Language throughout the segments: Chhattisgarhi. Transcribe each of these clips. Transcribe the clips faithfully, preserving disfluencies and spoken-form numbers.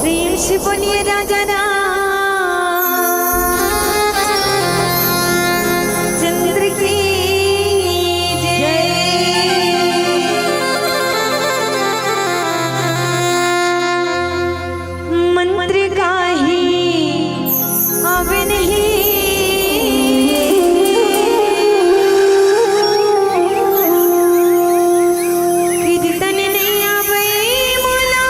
प्रेम से बोलिए राजा रामचंद्र की जय। मंत्र काही आवे नहीं। कीर्तन नहीं आवे मोला।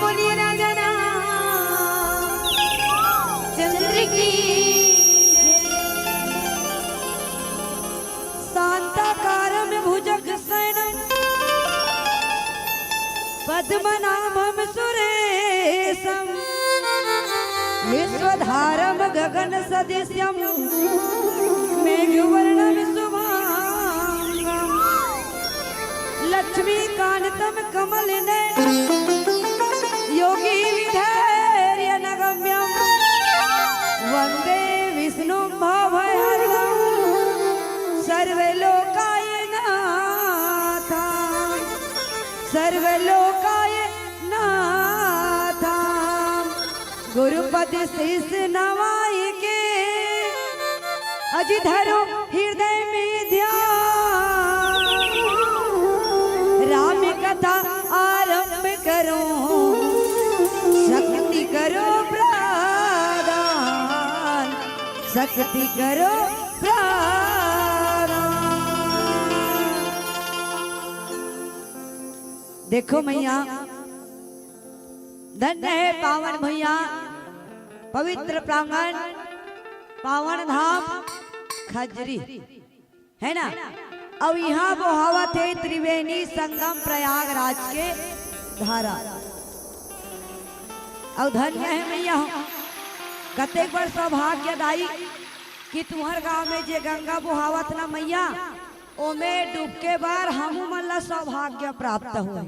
बोलिए राजा रामचंद्र की जय। शांताकारं भुजगशयनं पद्मनाभं सुरेशं विश्वधारं गगनसदृशं मेघवर्णं शुभांगं लक्ष्मीकान्तं कमलनयनं योगिविधैर्यनगम्यं वन्दे विष्णुं भवभयहरं सर्वलोकाय नाथं सर्वलोकाय नाथं। गुरुपद शीश नवाई के अजि धरो हृदय में ध्यान। राम कथा आरंभ करो, शक्ति करो प्रदान, शक्ति करो प्रदान। देखो मैया, धन्य हे पावन भुइयां, पवित्र प्रांगण, पावन धाम खजरी, हे ना? अउ इहां बोहावत हे त्रिवेणी संगम प्रयागराज के धारा। अउ धन्य हे मैया हो, कतेक बड़ सौभाग्य दाई कि तुंहर गांव में जे गंगा बोहावत ना मैया, ओमे डूबके बर हमू मन ला सौभाग्य प्राप्त होय।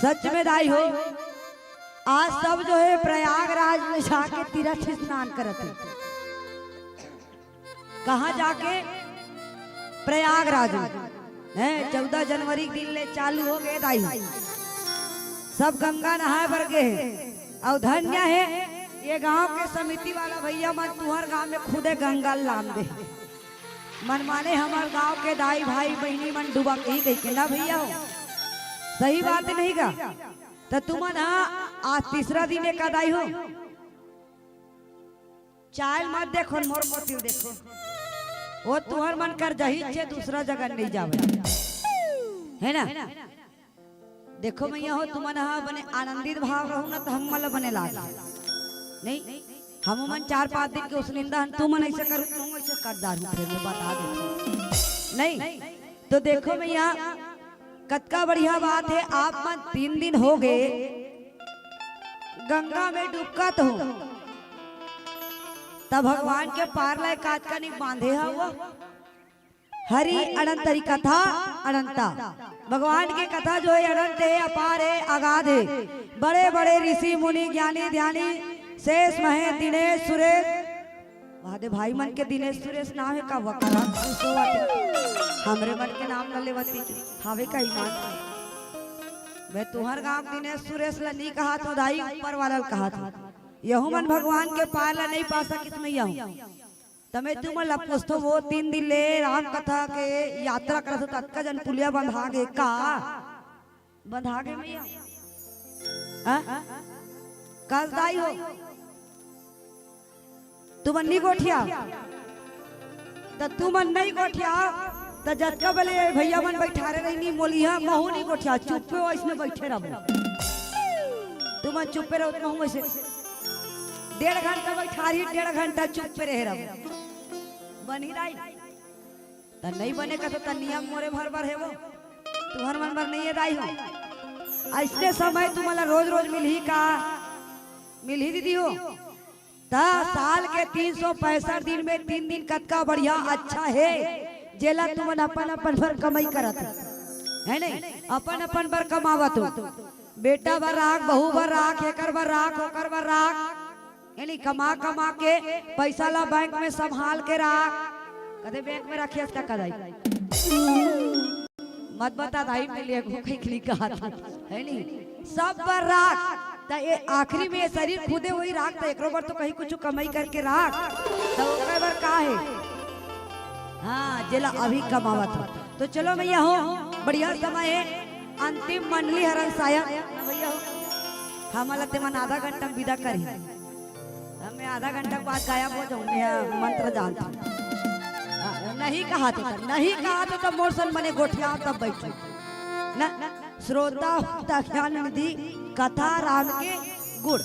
सच में दाई हो, आज सब जो हे प्रयागराज में जाके तीर्थ स्नान करत हे। कहां जाके? प्रयागराज में। हे, चौदह जनवरी के दिन ले चालू हो गे दाई, सब गंगा नहाय बर गे हे। अउ धन्य हे ये गांव के समिति वाला भैया मन, तुंहर गांव में खुदे गंगा लान दे। मन माने हमर गांव के दाई भाई बहिनी मन डूबा के ही कहिके ना भैया हो, सही बात नहीं का? त तुमन हा आज तीसरा दिन हे का दाई हो, चाल मत देखो, मोर मोती ल देखो, ओ तुंहर मन कर जही छे, दूसरा जगह नहीं जावे, हे ना? देखो मैया हो, तुमन हा बने आनंदित भाव रहू ना, त हम मन ला बने लाग नहीं। हम मन चार पांच दिन के उसनिंदा हन, तुमन ऐसे करू, तुम ऐसे कर डारू, फेर मैं बता देथों। नहीं, तो देखो मैया, कतका बढ़िया बात हे, आप मन तीन दिन हो गे गंगा में डुबकत हो, त भगवान के पार ला कातका नहीं बांधे हव। हरि अनंत हरि कथा अनंता। भगवान के कथा जो हे अनंत हे, अपार हे, अगाध हे। बड़े बड़े ऋषि मुनि ज्ञानी ध्यानी शेष महेश दिनेश सुरेश। वाह दे भाई मन के दिनेश सुरेश नाम हे का? वकरा खुश होवत हे। हमरे मन के नाम ल लेवत हे। हावे का ईमान? मैं तुंहर गांव दिनेश सुरेश ल नहीं कहाथों दाई, ऊपर वाला ल कहाथों। यहू मन भगवान के पार ल नहीं पा सकिस मैया हो। त मैं तुमन ला पूछथों, वो तीन दिन ले राम कथा के यात्रा करत हो, त अतका जन पुलिया बंधा गे का? बंधा गे मैया? हाँ? कस दाई हो? तुमन नहीं गोठिया? त तुमन नहीं गोठिया, त जतका बले भैया मन बैठारे रही, नहीं मोलिया, महू नहीं गोठिया, चुप्पे हो, इसने बैठे रहो। तुमन चुप्पे रहो, महू ऐसे डेढ़ घंटा बैठारी, डेढ़ घंटा चुप्पे रहे रहो। बनी दाई? त नहीं बने कथो, त नियम मोरे भर बर हे वो, तुंहर मन बर नहीं हे दाई हो। ऐसने समय तुमन ला रोज रोज मिलही का? मिलही दीदी हो। त साल के तीन सौ पैंसठ दिन में तीन दिन कतका बढ़िया अच्छा हे, जेला तुमन अपन अपन बर कमाई करत हो, हे नहीं? अपन अपन बर कमावत हो। बेटा बर राख, बहू बर राख, एकर बर राख, ओकर बर राख, यानी कमा कमा के पैसा ला बैंक में संभाल के राख। कदे बैंक में रखे हस का दाई? मत बता दाई, मिले को कहीं क्लिक कहा था, हे नहीं? सब बर राख। त ये आखिरी में ये शरीर खुदे होही राख, त एकरो बर तो कहीं कुछ कमाई करके राख। त ओकर बर का हे? हाँ, जेला अभी कमावत हो। तो चलो भैया हो, बढ़िया समय हे, अंतिम मंडली हरन साया। भैया हो, हमला तेमन आधा घंटा में विदा करही। हमें आधा घंटा के बाद गायब हो जाऊं, मैं मंत्र जानता हूँ। हाँ, नहीं कहा तो, नहीं कहा तो तब मोर सन बने गोठिया तब बैठो ना। श्रोता होता ज्ञान निधि, कथा राम के गुण।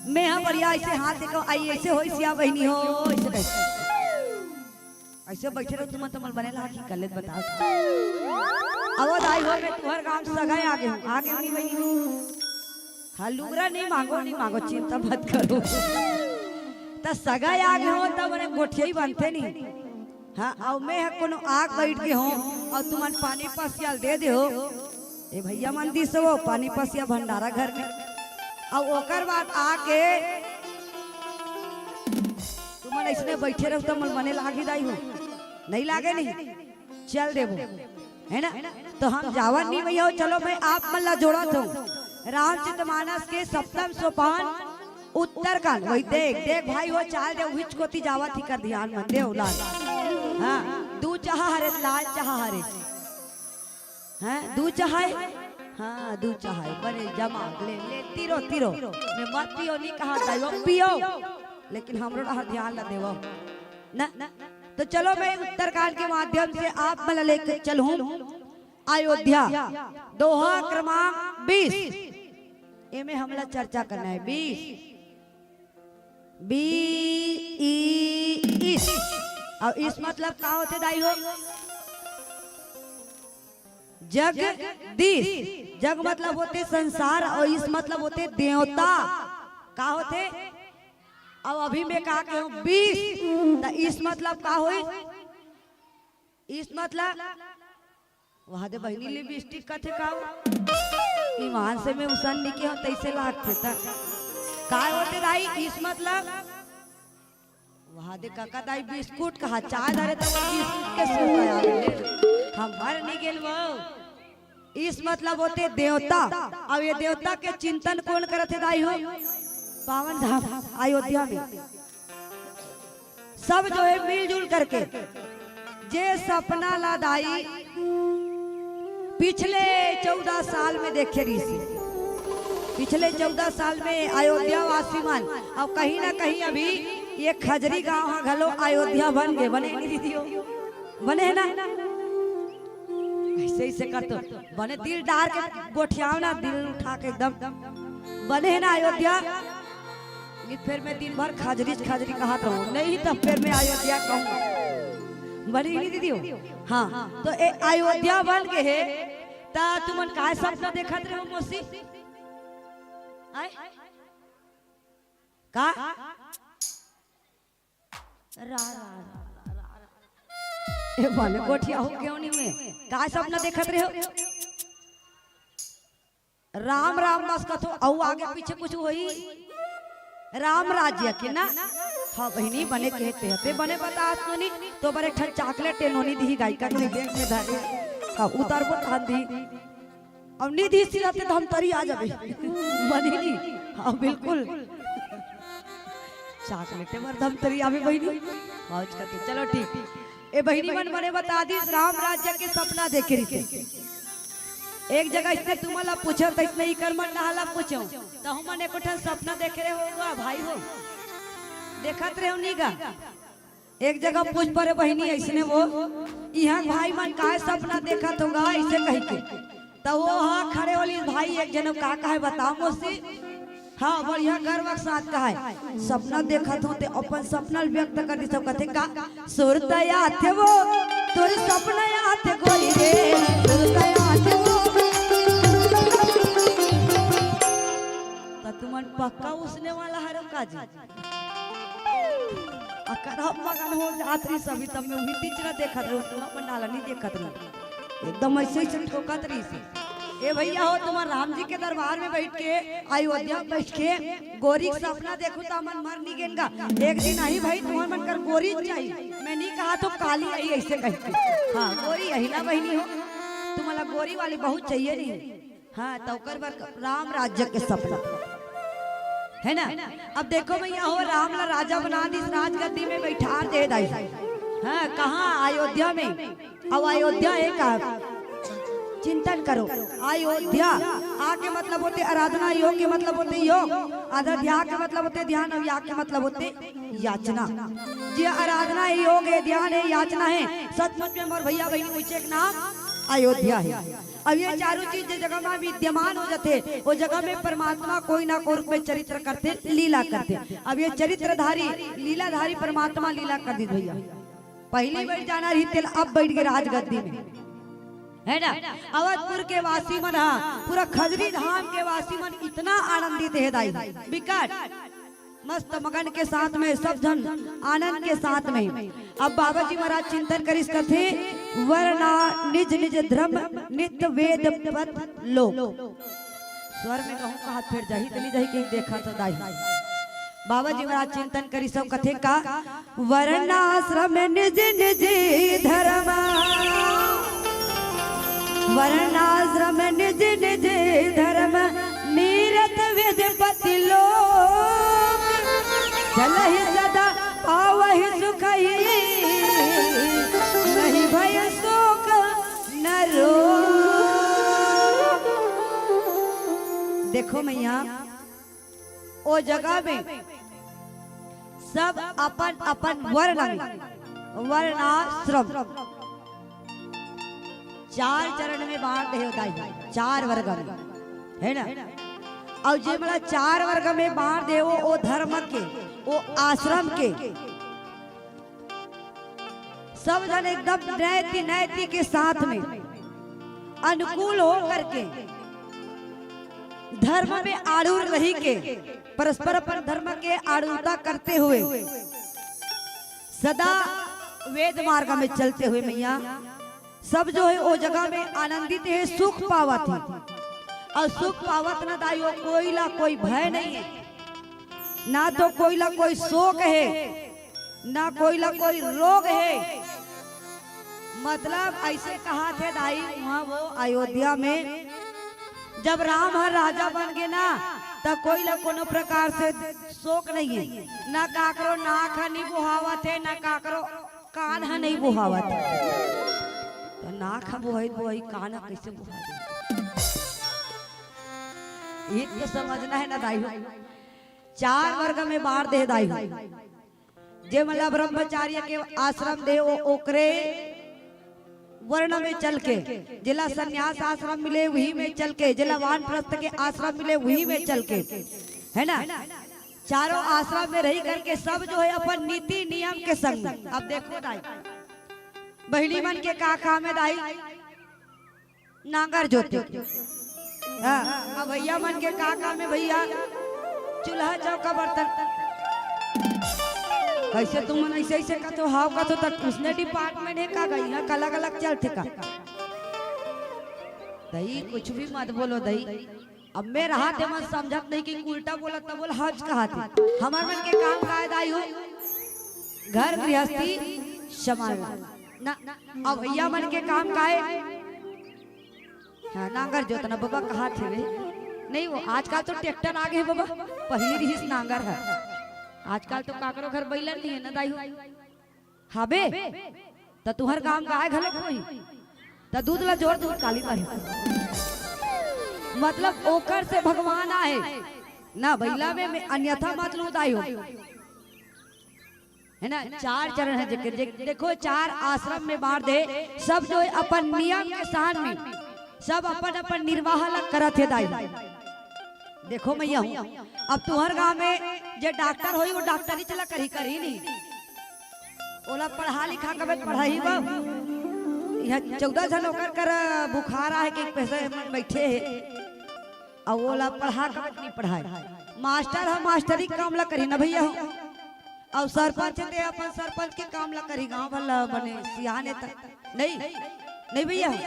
मैं हा बढ़िया ऐसे हाथ देखो, आई ऐसे होई सिया बहिनी हो, ऐसे कैसे? ऐसे बैठे रहो तुम, तुम बने लागी कलेत बताओ। अवध आई हो, मैं तुहर गांव सगाई आ गए हूँ, आ गए नहीं बहिनी। हाँ, लुगरा नहीं मांगो, नहीं मांगो, चिंता मत करो। त सगाई आ गए हो, तब उन्हें गोठिया ही बनते नहीं। हाँ, अउ मैं ह कोनो आग बैठ गे हो अउ तुमन पानी पसिया ल दे दे हो। ए भैया मन दिस वो पानी पसिया भंडारा घर में। अउ ओकर बाद आके तुमन अइसने बैठे रहो त मोर मने लागी दाई हो। नहीं लागे नहीं? चल देबो। है ना? तो हम जावन नहीं भैया हो, चलो मैं आप मन ला जोड़त हूँ। रामचरित मानस के सप्तम सोपान उत्तरकांड। वही देख, देख भाई हो, चाल दे, उहिच कोती जावत ही कर ध्यान मन दे उलाल। हाँ, दू चाहा हरे, लाल चाहा हरे। हैं, दू चाहा है? हाँ, दू चाहा है। बने जमा, ले, ले, तिरो, तिरो। मैं मत पियो, नहीं कहा दाई हो, पियो। लेकिन हमरो रहा ध्यान ला देवो। ना, तो चलो मैं उत्तरकांड के माध्यम से आप मन ला लेके चलूं अयोध्या। दोहा क्रमांक बीस। एमे हमला चर्चा करना है। बीस। बी ई इस। अउ इस मतलब का होथे दाई हो? जगदीश। जग मतलब होथे संसार अउ इस मतलब होथे देवता। का होथे? अउ अभी मैं का कहूँ? बीस। त इस मतलब का होई? इस मतलब वहा दे बहिनी लिपस्टिक कथे का हो? ईमान से मैं उसन नहीं के हो, तैसे लागथे त। काय होथे दाई? इस मतलब वहा दे काका दाई बिस्कुट कहा, चाय धरे त वो बिस्कुट के सुन आया। हम भर नहीं गेल वो। इस मतलब होथे देवता। अउ ये देवता के चिंतन कोन करत हे दाई हो? पावन धाम अयोध्या में। सब जो है मिलजुल करके जे सपना ला दाई पिछले चौदह साल में देखे रहिस हे। पिछले चौदह साल में अयोध्या वासी मन, अउ कहीं ना कहीं अभी ये खजरी गांव हा घलो अयोध्या बन गे, बने नहीं दीदी हो? बने हे ना? ऐसे, ऐसे कर तो बने दिल डार के गोठियाव ना, दिल उठा के एकदम। बने हे ना अयोध्या? नहीं, फिर मैं दिन भर खजरी, खजरी कहत रहूं, नहीं तो फिर मैं अयोध्या कहूं। बने नहीं दीदी हो? हाँ, तो ए अयोध्या बन गे हे, त तुमन काय सपना देखत रहे हो मौसी? आय? का? रा, रा, रा, रा, रा। ए, बने गोठिया हो क्यों नहीं हुए? का सपना देखत रहे हो? राम, राम बस कथो, अउ आगे पीछे कुछ होई? राम राज्य के ना? हाँ बहिनी, बने कहते हते, बने बता सुनी, तो बरे ठन चॉकलेट ए नोनी दिही गायिका के बैग में धरे। हाँ, उतारबो तहन दी। अब निधि सिरते धमतरी आ जाबे। बने नहीं? हाँ, बिल्कुल। चॉकलेट बर धमतरी आवे बहिनी। मौज करते। चलो ठीक। ए बहिनी मन मने बता दी, राम राज्य के सपना देखे रहिथे। एक जगह इसने तुमन ला पूछो, त इसने इकर मन ला पूछो। त हमन एको ठन सपना देखे रहे होगा भाई हो। देखत रहे हो नी गा? एक जगह पूछ परे बहिनी अइसने वो, इहाँ भाई मन काय सपना देखत होगा अइसे कहि के। त वो हा खड़े होली, भाई एक जने का कहे बताओ मौसी। हाँ, बढ़िया गर्व के साथ कहे। सपना देखत हो ते अपन सपना ल व्यक्त कर दी सब कथे का, सुरत आथे वो, तोर सपना आथे गोरी रे, सुरत आथे वो। त तुमन पक्का उसने वाला हरो का जी? अकर हम मगन हो जात रही सभी, तब मैं उही टीचर देखत रहूं, पूरा पंडाल नहीं देखत रहूं, एकदम ऐसे ऐसे ठोकत रही से। ए भैया हो, तुम्हार राम जी के दरबार में बैठ के, अयोध्या में बैठ के गोरी के सपना देखू त मन मर नहीं गेन गा। एक दिन आही भाई, तुम्हार मन कर गोरी चाहिए। मैं नहीं कहा तो काली आई ऐसे कह के। हाँ, गोरी यही ना बहिनी हो, तुम्हारा गोरी वाली बहुत चाहिए नहीं। हाँ, त ओकर बर राम राज्य के सपना, है ना? अब देखो भैया हो, राम ला राजा बना दिस, राजगद्दी में बैठा दे दाई। हाँ, कहाँ? अयोध्या में। अब अयोध्या एक आप चिंतन करो, अयोध्या आ के मतलब होते आराधना, योग के मतलब होते योग, आराध्या के मतलब होते ध्यान, और या के मतलब होते याचना। जे आराधना है, योग है, ध्यान है, याचना है, सचमुच में मोर भैया बहिनी ऊंचे के नाम अयोध्या हे। अब ये चारों चीज जे जगह में विद्यमान हो जाथे, वो जगह में परमात्मा कोई ना कोई रूप में चरित्र करथे, लीला करथे। अब ये चरित्रधारी, लीलाधारी परमात्मा लीला कर दिस भैया। पहिली बइठ जाना रहिस तेला, अब बइठ गे राजगद्दी में, हे ना? अवधपुर के वासी मन हा, पूरा खजरी धाम के वासी मन इतना आनंदित हे दाई, बिकट मस्त मगन के साथ में, सब झन आनंद के साथ में। अब बाबा जी महाराज चिंतन करिस, कथे, "वरना निज निज धर्म नित वेद पथ लोक।" स्वर में कहूँ का हाथ फेर जाही त नहीं जाही, कहीं देखा तो दाई। बाबा जी महाराज चिंतन करिस, सब कथे का, "वर्णाश्रम निज निज धर्म, वर्णाश्रम निज निज धर्म, नीरत वेद पथ लोक, चलहि सदा पावहि सुखहि, नहीं भय शोक न रोग।" देखो मैया, ओ जगह में सब अपन अपन वर्ण में, वर्णाश्रम, चार चरण में बांट दे हे दाई, चार वर्ग में, हे ना? अउ जे मन ला चार वर्ग में बांट दे हे, ओ धर्म के, ओ आश्रम के, सब झन एकदम नैति नैति के साथ में अनुकूल हो करके, धर्म में आरूढ़ रही के, परस्पर अपन धर्म के आरूढ़ता करते हुए सदा वेद मार्ग में चलते हुए मैया, सब जो हे ओ जगह में आनंदित हे, सुख पावत हे। अउ सुख पावत न दाई हो, कोई ला कोई भय नहीं हे, ना तो कोई ला कोई शोक हे, ना कोई ला कोई रोग हे। मतलब अइसे कहाथे दाई, उहाँ वो अयोध्या में जब राम ह राजा बन गे ना, त कोई ला कोनो प्रकार से शोक नहीं हे, ना काकरो नाक ह नहीं बोहावत हे, ना काकरो कान ह नहीं बोहावत हे। त नाक ह बोहाई बोहाई, कान ह कइसे बोहा दे? ये तो समझना हे ना दाई हो। चार वर्ग में बांट दे हे दाई हो। जे मन ला ब्रह्मचार्य के आश्रम दे हे, ओ ओकरे वर्ण में चल के, जेला संन्यास आश्रम मिले उही में चल के, जेला वानप्रस्थ के आश्रम मिले उही में चल के, हे ना? चारों आश्रम में रही करके सब जो हे अपन नीति नियम के संग। अब देखो दाई, बहिनी मन के का काम हे दाई? नांगर जोते। हाँ, अब भैया मन के का काम हे भैया? चूल्हा चौका बर्तन। कइसे तुमन अइसे अइसे कथो, हाव कथो, त उसने department हे का गई? हाँ, अलग अलग चलथे का? दई, कुछ भी मत बोलो दई। अब मैं रहा थे मन समझत नहीं कि उल्टा बोला तब बोला हज कहा थे। हमर मन के काम का हे दाई हो? घर गृहस्थी संभालना ना। अब भैया मन के काम का हे? हाँ, नांगर जोतना बबा कहा थे वे? नहीं, वो आजकल तो ट्रैक्टर आ गे बबा, पहिली रिहिस नांगर ह। आजकल तो काकरो घर बइला नहीं हे ना दाई हो। हाबे, त तुहर गांव गाय घलो कोई, त दूध ला जोर दूध काली मारी। मतलब ओकर से भगवान आए ना, बइला में, में अन्यथा मत लूदाई हो। हे ना, चार चरण हे जेकर, जे, देखो, चार आश्रम में बांट दे, सब जो अपन नियम के साथ में, सब अपन अपन निर्वाह ला करत हे दाई। देखो मैया हो, अब तुहर गांव में जे डॉक्टर होई, वो डॉक्टरी चला करही, करही नहीं, ओला पढ़ा लिखा कबे पढ़ाही बा। यहाँ चौदह झन ओकर कर बुखार आहे के पैसे मन बैठे हे, अउ ओला पढ़ा कबे नहीं पढ़ाए। मास्टर ह मास्टरी काम ला करही ना भैया हो। अउ सरपंच ते अपन सरपंच के काम ला करही, गांव भर ला बने सियाने तक नहीं, नहीं भैया हो।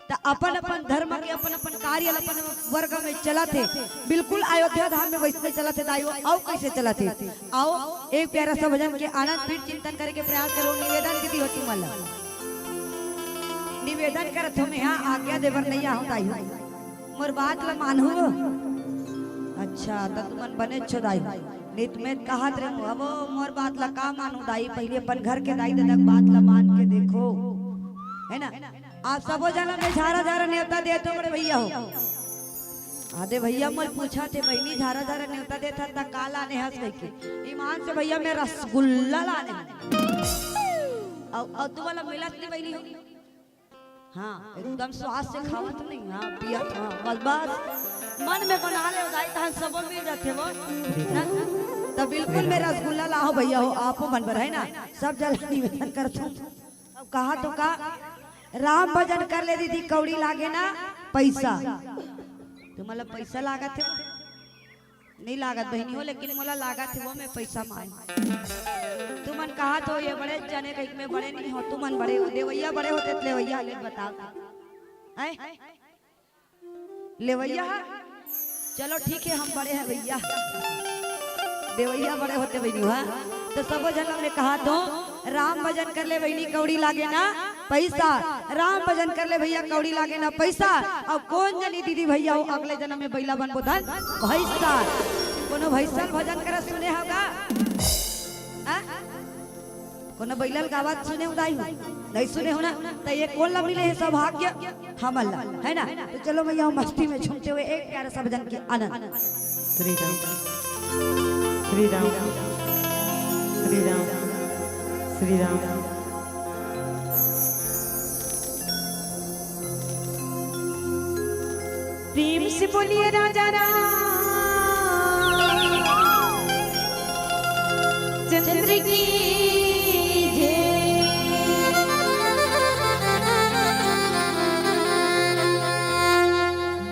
त अपन अपन धर्म के, अपन अपन कार्य ल अपन वर्ग में चलत हे, बिल्कुल अयोध्या धाम में वइसने चलत हे दाई हो। अउ कइसे चलत हे? आओ, एक प्यारा सा भजन के आनंद फिर चिंतन करे के प्रयास करो। निवेदन दीदी हो तुमन ला, निवेदन करत हो मैं, हाँ, आज्ञा देबर नहीं आहूं दाई हो, मोर बात ला मानहू। अच्छा, त तुमन बने छो दाई हो। नहीं त मैं कहत रहे, अब मोर बात ला का मानहू दाई, पहिली अपन घर के दाई ददा के बात ला मान के देखो, हे ना? आप सबो झन ला झारा झारा नेवता देत हो बड़े भैया हो। आदे भैया मोर पूछत हे, बहिनी झारा झारा नेवता देत हस त का लाने हस कहिके। ईमान से भैया मैं रसगुल्ला लाने हंव। अउ, अउ तुमन ला मिलत नहीं बहिनी हो। हाँ, एकदम स्वाद से खावत नहीं, हाँ, पियत, हाँ, बस, बस। मन में बना ले, दाई, तहन सबो मिल जाथे वो। ना? त बिल्कुल में रसगुल्ला लाहो भैया हो, आपो मन बर, है ना? सब जल निवेदन करथों। अब कहा तो का, राम भजन कर ले दीदी, कौड़ी लागे ना पैसा। तो मतलब पैसा लागत हे? नहीं लागत बहिनी हो, लेकिन मोला लागत हे वो में पैसा माय। तुमन कहा तो ये बड़े जने कहिक में बड़े नहीं हो, तुमन बड़े हो, देवैया बड़े होते त लेवैया ले बताओ। हैं? लेवैया हा? चलो ठीक है, हम बड़े हैं भैया। देवैया बड़े होते बहिनी हो, हाँ? तो सबो जन हमने कहा तो राम भजन कर ले बहिनी, कौड़ी लागे ना पैसा। राम भजन कर ले भैया, कौड़ी लागे ना पैसा। अउ कोन जनी दीदी भैया हो, अगले जन्म में बैला बनबो धन भैसा। कोनो भैसा ल भजन करत सुने हव गा? हाँ? कोनो बैला ल गावत सुने हव दाई? नहीं सुने हो ना? त ये कोन ला मिले हे सौभाग्य? हमन ला, है ना? तो चलो भैया, मस्ती में झूमते हुए एक प्यारा सा भजन के आनंद। श्री राम, श्री राम, श्री राम, श्री राम। प्रेम से बोलिए राजा रामचंद्र की जय।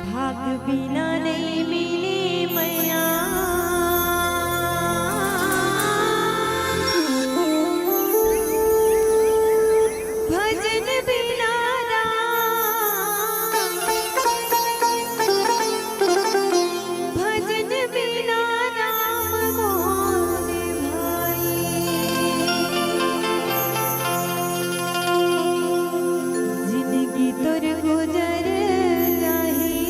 भाग बिना नहीं मिले मैया, भजन बिना राम, भजन बिना राम मोर भाई। जिनगी तोर गुजर जाही,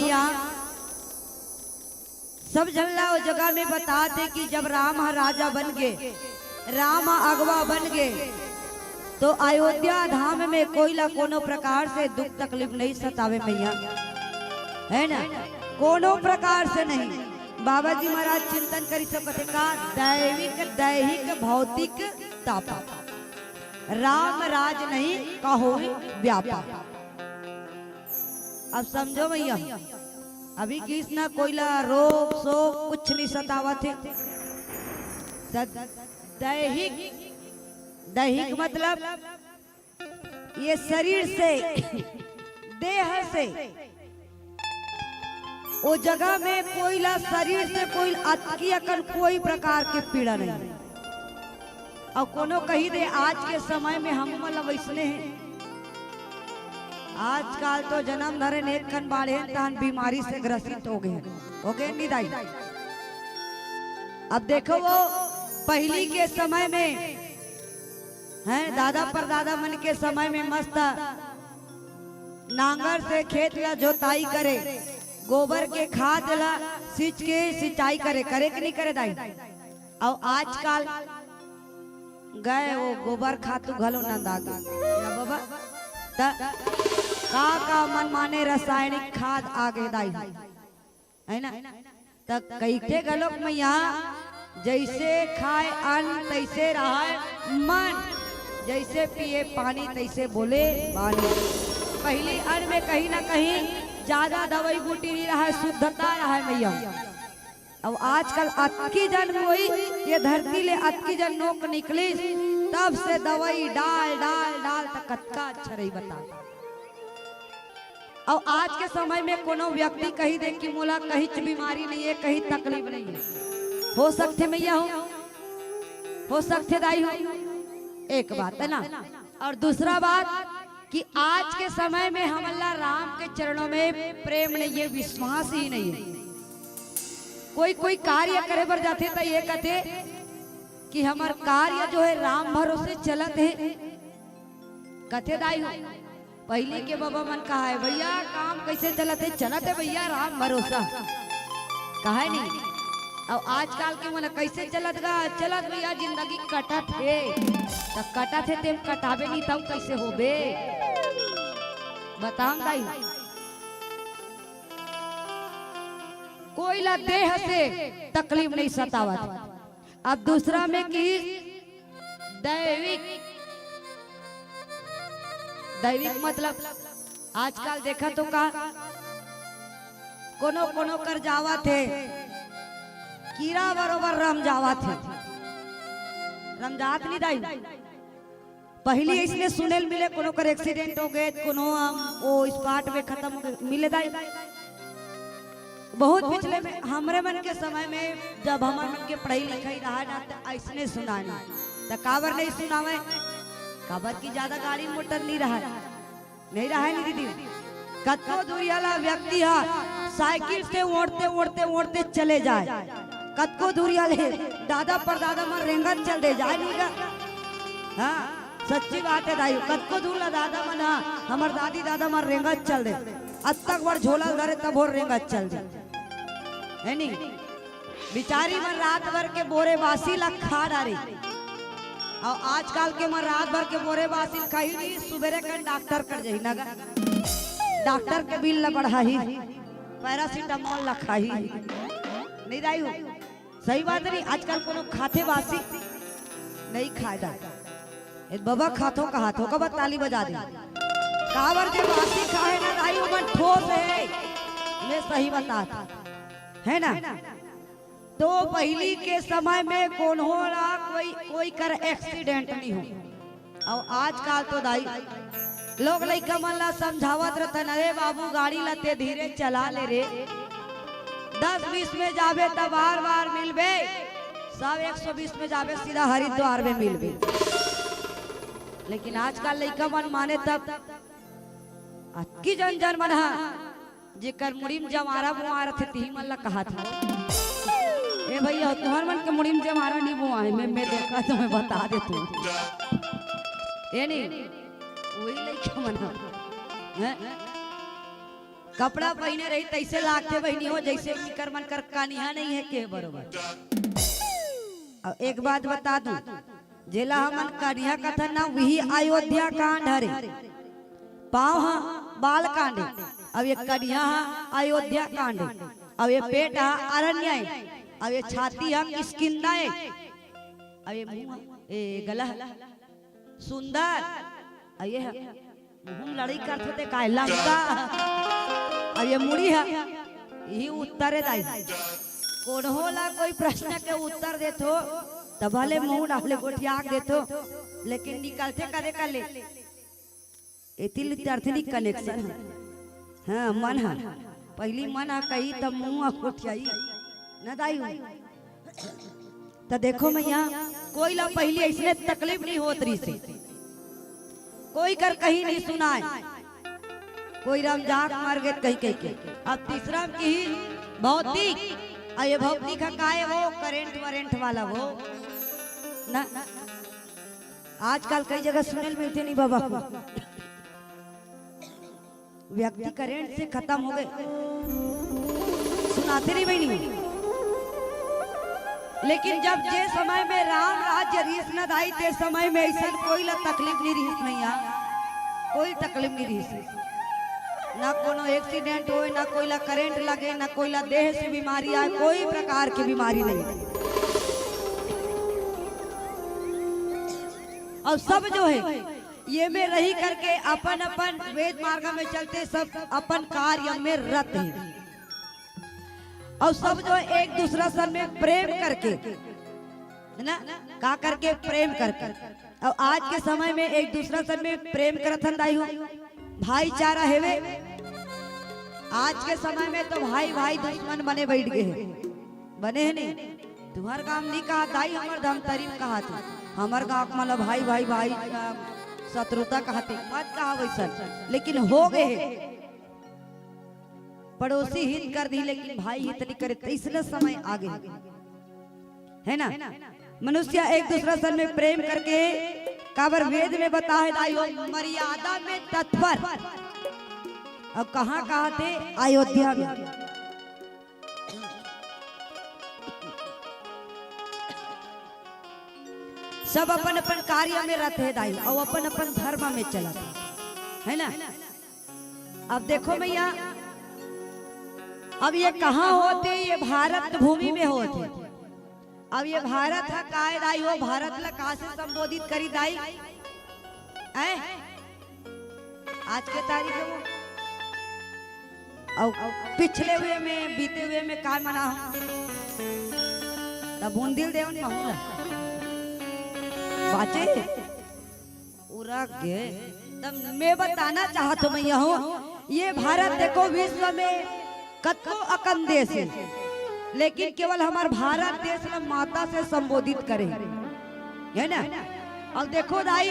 यहाँ सब झन ला ओ जगह में बता दे कि जब राम ह राजा बन गे, राम ह अगवा बन गे, तो अयोध्या धाम में कोई ला कोनो प्रकार से दुख तकलीफ नहीं सतावे मैया, है ना? कोनो प्रकार से नहीं। बाबा जी महाराज चिंतन करिस, कथे का, दैविक दैहिक भौतिक तापा, राम राज नहीं कहोई व्यापा। अब समझो भैया, अभी किस ना कोई ला रोग शोक कुछ नहीं सतावत हे। त दैहिक, दैहिक मतलब ये शरीर से, देह से, ओ जगह में कोई ला शरीर से कोई अतकी अकन कोई प्रकार के पीड़ा नहीं। अउ कोनो कही दे, आज के समय में हम मन ला वैसने हे। आजकल तो जन्म धरे ने एक कन बाढ़े तहन बीमारी से ग्रसित हो गए, हो गए नी दाई? अब देखो वो पहली के समय में, हैं, दादा परदादा मन के समय में मस्त नांगर से खेत ला जोताई करे, गोबर के खाद ला सींच के सिंचाई करे, करे कि नहीं करे दाई? अउ आजकल गए वो गोबर खातू घलो नंदा गे। ना बाबा, त का का मनमाने रासायनिक खाद आ गे दाई, है ना? त कहिथे घलोक मैया, जैसे खाए अन्न तैसे रहय मन, जैसे पिए पानी तैसे बोले बानी। पहली अन्न में कहीं ना कहीं ज्यादा दवाई बूटी नहीं रहय, शुद्धता रहय मैया। अब आजकल अतकी जन कोई ये धरती ले अतकी जन नोक निकलिस, तब से दवाई डाल, डाल, डाल त कतका अच्छा रही बता। अउ आज के समय में कोनो व्यक्ति कही दे कि मोला कहींच बीमारी नहीं है, कहीं तकलीफ नहीं है, हो सकथे मैया हो, हो सकथे दाई हो, एक बात है ना। और दूसरा बात कि आज के समय में हमन ला राम के चरणों में प्रेम नहीं है, विश्वास ही नहीं है। कोई कोई कार्य करे बर जाथे त ये कथे कि हमर कार्य जो है राम भरोसे चलत है, कथे दाई हो। पहली के बाबा मन कहा है, भैया काम कैसे चलत है? चलत है भैया राम भरोसा, कहा नहीं। अब आजकल के मन कैसे चलत गा? चलत भैया जिंदगी कटत है, त कटत है तेम कटाबे नहीं तब कैसे होबे? बताओ दाई, कोई ला देह से तकलीफ नहीं सतावत। अब दूसरा में कि दैविक, दैविक मतलब आजकल देखा तो का कोनो कोनो कर जावत है, कीरा बरोबर रम जावत है, रम जात नहीं दाई। पहली इसने सुनेल मिले, कोनो कर एक्सीडेंट हो गए, कोनो हम वो स्पॉट में खत्म हो गए, मिले दाई। बहुत पिछले में हमरे मन के समय में जब हमर मन के पढ़ाई लिखाई रहा ना, त ऐसने सुनानी। त काबर नहीं सुनावे? काबर की ज्यादा गाड़ी मोटर नहीं रहा, नहीं रहा नहीं दीदी। कतको दूरिया ला व्यक्ति हा साइकिल से ओढ़ते ओढ़ते ओढ़ते चले जाए, कतको दूरिया ले दादा परदादा मन रेंगत चल दे जाए नहीं गा। हाँ, सच्ची बात है दाई, कतको दूर ला दादा मन हा, हमर दादी दादा मन रेंगत चल दे, अतक बड़ झोला धरे तब हो रेंगत चल दे, है नी? बिचारी मन रात भर के बोरे बासी ला खा डारे। अउ आजकल के मन रात भर के बोरे बासी ला खाही नहीं, सुबेरे कन डॉक्टर कर जाही ना गा। डॉक्टर के बिल ला बढ़ाही, पैरासिटामोल ला खाही। नहीं दाई हो, सही बात नहीं। आजकल कोनो खाथे बासी नहीं खाए दाई। ए बाबा खाथो कहाथो का बा ताली बजा दे। काबर जे बासी खाए ना दाई, ओमन ठोस है, मैं सही बतात है ना। तो पहली के समय में कोनो ला कोई, कोई कर एक्सीडेंट नहीं हो। अउ आजकल तो दाई लोग लइका मन ला समझावत रहतन, "अरे बाबू, गाड़ी ला ते धीरे चला ले रे, दस बीस में जाबे त बार बार मिलबे, सौ एक सौ बीस में जाबे सीधा हरिद्वार में मिलबे।" लेकिन आजकल लइका मन माने तब अतकी जन जन मन हा जेकर मुड़ी म जवारा बुआ रथे, तिही मन ला कहाथे। ए भैया, तुहर मन के मुड़ी म जवारा नहीं बुआ है, मैं, मैं देखा तो मैं बता दे तू। ए नहीं, वही लइका मन ह। हैं? कपड़ा पहिने रही तइसे लागथे बहिनी हो, जइसे उनकर मन कर कनिहा नइ हे के बरोबर। अउ एक बात बता दूं, जेला हमन कनिहा कथन ना, उही अयोध्या कांड हरे। पाँव ह बाल कांड ए, अउ ये कनिहा ह अयोध्या कांड ए, अउ ये पेट ह अरण्य ए, अउ ये छाती ह किष्किंधा ए, अउ ये मुंह, ए, गला ह सुंदर, अउ ये ह मुंह म लड़ई करथे ते काय लंका, अउ ये मुड़ी ह, इही उत्तर ए दाई। कोनो ला कोई प्रश्न के उत्तर देथो, त भले मुंह डाले गोठिया के देथो, लेकिन निकलथे कदे कदे। एती ले चरथे नी connection ह। हाँ, मन ह। पहिली मन ह कही, तब मुंह ह गोठियाई। न दाई हो। त देखो मइया, कोई ला पहिली अइसने तकलीफ नइ होत रहिसे। कोई कर कहीं नइ सुनाय। कोई रमजाक मर गे कहीं कहीं के। अब तीसरा म किही भौतिक। अउ ये भौतिक ह काय वो? Current वरेंट वाला वो। ना। आजकल कई जगह सुने ल मिलथे नी बाबा। व्यक्ति current से खतम हो गे। सुनाथे नी बहिनी। लेकिन जब जे समय में राम राज्य रिहिस न दाई, ते समय में अइसन कोई ला तकलीफ नइ रिहिस मइया, कोई तकलीफ नइ रिहिस। ना कोनो accident होय, ना कोई ला current लगे, ना कोई ला देह से बीमारी आय, कोई प्रकार के बीमारी नइ। अउ सब जो हे, ये में रही करके अपन अपन वेद मार्ग में चलथे, सब अपन कार्य में रत हे। अउ सब जो एक दूसरा सन में प्रेम करके, है ना, का करके? प्रेम करके। अउ आज के समय में एक दूसरा सन में प्रेम करत हन दाई हो, भाईचारा हेवे। आज के समय में तो भाई भाई दुश्मन बने बइठ गे हे, बने हे नहीं? तुम्हर गांव नइ कहा दाई, हमर धमतरी म कहाथे। हमर गांव के मन ल भाई भाई भाई, अ, शत्रुता कहाथे, मत कहा वइसन, लेकिन हो गे हे। पड़ोसी हित कर दिही, लेकिन भाई हित नइ करे, तइसने समय आ गे हे, है ना? मनुष्य एक दूसरा सन में प्रेम करके, काबर वेद में बता हे दाई हो, मर्यादा में तत्पर। अब कहाँ कहाथे? अयोध्या में। सब अपन अपन कार्य में रत हे दाई, अउ अपन अपन धर्म में चलत हे, है ना? अब देखो मइया, अब ये कहाँ होथे? ये भारत भूमि में होथे। अब ये भारत ह काय दाई हो? भारत ला का से संबोधित करी दाई? हैं? आज के तारीख हे वो। अउ पिछले हुए में, बीते हुए में काय मना हो? तब बुंदिल देवन महूला बाचे। उरक गे। तब मैं बताना चाहत हूँ, मैं यहूँ, ये भारत देखो, विश्व में कतको अकन देश हे, लेकिन केवल हमर भारत देश ल माता से संबोधित करे हे, है ना? अब देखो दाई,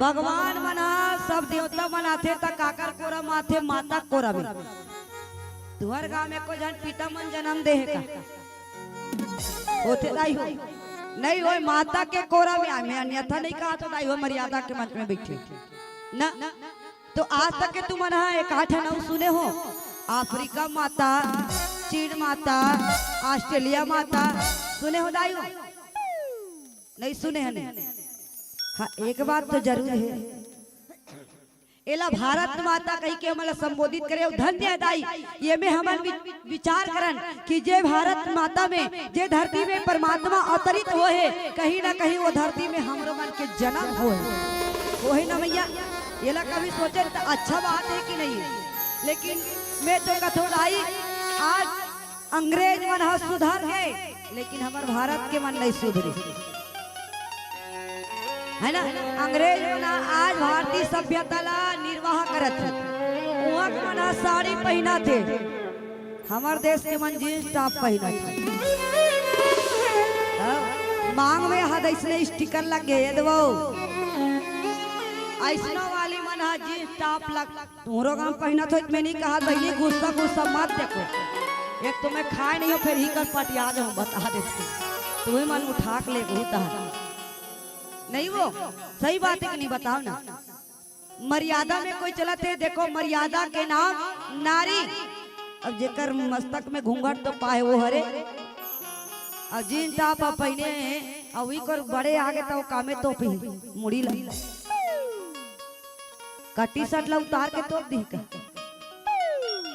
भगवान मन ह, सब देवता मन आथे त काकर कोरा म आथे? माता कोरा में। तुहर गांव में को झन पिता मन जन्म दे हे का? होथे दाई हो, नहीं होय, माता के कोरा में आय। मैं अन्यथा नहीं कहा तो दाई हो, मर्यादा के मंच में बैठे ना। तो आज तक के तुमन ह एकाठ नाव सुने हो? अफ्रीका माता, चीन माता, ऑस्ट्रेलिया माता सुने हो दाई हो? नहीं सुने हे नहीं। हाँ, एक बात तो जरूर हे, एला भारत माता कहि के हमन ला संबोधित करे, अउ धन्य हे दाई। ये में हमन वि-, विचार करन कि जे भारत माता में, जे धरती में परमात्मा अवतरित होय हे, कहीं ना कहीं वो धरती में हमरो मन के जन्म होय हे। होय हे ना मइया? एला कभी सोचे त अच्छा बात हे कि नहीं? लेकिन मैं तो कथों दाई, आज अंग्रेज मन ह सुधर गे, लेकिन हमर भारत के मन नहीं सुधरे, है ना? अंग्रेज मन ह आज भारतीय सभ्यता ला निर्वाह करत हे। उहाँ के मन ह साड़ी पहिनत हे, हमर देश के मन जींस टॉप पहिनत हे। हाँ, मांग में हद अइसने स्टिकर लग गे, ये देवो, अइसनो वाली मन ह जींस टॉप लग तुहरो गांव पहिनत होय त मैं नहीं कहा, बहिनी गुस्सा गुस्सा मत देखो। एक तो मैं खाय नहीं हों, फेर ही कर पटिया जाहूं, बता देथों। तुही मन उठा के ले गहू तहा। नहीं वो, सही बात हे कि नहीं, बताओ ना। मर्यादा में कोई चलत हे, देखो, मर्यादा के नाम नारी। अब जेकर मस्तक में घूंघट तो पाए वो हरे, अब जीन टॉप अब पहिने हे, अब वही कर बड़े आगे तो कामे तो पी मुड़ी ला का टी शर्ट ला उतार के तोप दी का।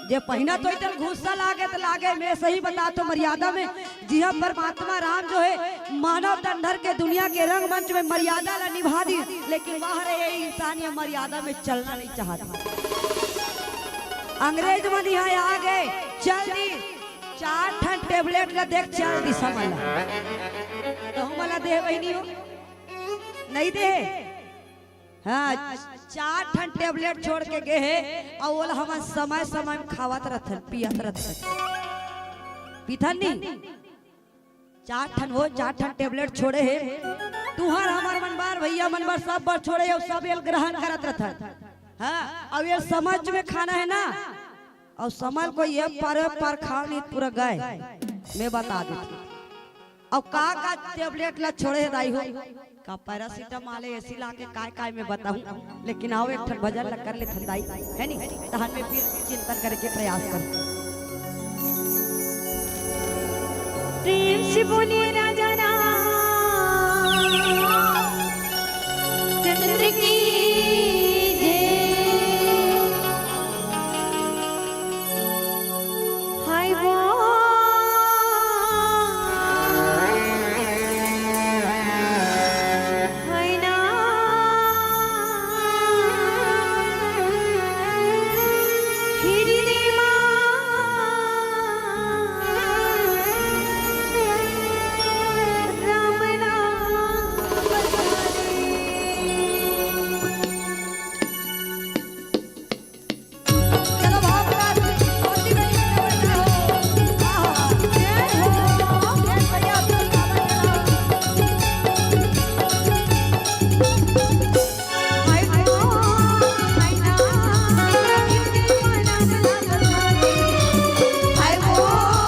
जे पहिना तो इतन गुस्सा लागे त लागे, मैं सही बता तो मर्यादा में जिहा परमात्मा राम जो हे मानव तन धर के दुनिया के रंगमंच में मर्यादा ला निभा दी, लेकिन वह रहे इंसान ये मर्यादा में चलना नहीं चाहता। अंग्रेज मन यहाँ आ गए, चल दी चार ठन टेबलेट ला देख चल दी समझ ला। तो हम वाला दे बहनी हो नहीं दे। हाँ, चार ठन टेबलेट छोड़ के गे हे, अउ ओला हमन समय समय में खावत रथन, पियत रथन, पीथन नी। चार ठन वो चार ठन टेबलेट छोड़े हे, तुहर हमर मन बर, भैया मन बर, सब बर छोड़े हे, अउ सब एल ग्रहण करत रथन। हाँ, अउ ये समझ में खाना हे ना, अउ समझ को ये पर पर खाव नहीं पूरा गए, मैं बता देती। अउ का का टेबलेट ला छोड़े हे दाई हो, का पैरासिटामोल हे, एसी ला के काय काय मैं बताऊं, लेकिन आओ एक ठन भजन ला कर लेथन दाई, है नी? तहन में फिर चिंतन करे के प्रयास कर। प्रेम से बोलिए राजा रामचंद्र की जय। हाय वो, हाय ना, फिर दे माँ, राम नाम बता दे। चलो भाव प्रकाश जी, मोती बेटी के बेटा हो। आहा, जय हो, जय भैया, जय बाबा, जय राम। हाय हो, हाय ना, हाय हो, हाय ना,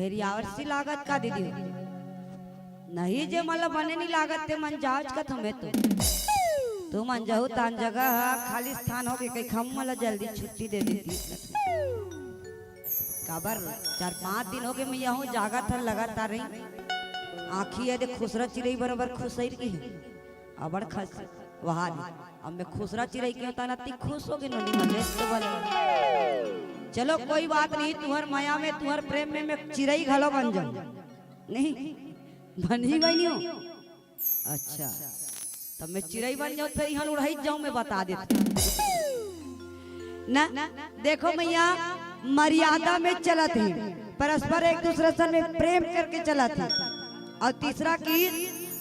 फेर यावर सी लागत का दीदी हो? नहीं, जे मन ला बने नहीं लागत ते मन जाओच कथों मैं तो। तू मन जाहू तान जगह ह खाली स्थान होके कई खम्मा ला जल्दी छुट्टी दे देती। काबर चार पांच दिन होगे मैं यहूं जागत हर लगातार रही। आँखी ये दे खुसरा चिरई बरोबर खुसर गे हे। अबड़ खस वहा दे। अब मैं खुसरा चिरई के होता ना ती खुस होगे नोनी मलेश तो बोले। चलो कोई बात नहीं, तुहर मया में तुहर प्रेम में मैं चिरई घलो बन जाऊं। नहीं बनी बनी हो। अच्छा, तब मैं चिरई बन जाऊं, फिर इहां उड़ाई जाऊं, मैं बता देता। ना, देखो मैया, मर्यादा में चलत हे, परस्पर एक दूसरे से में प्रेम करके चलत हे। और तीसरा कि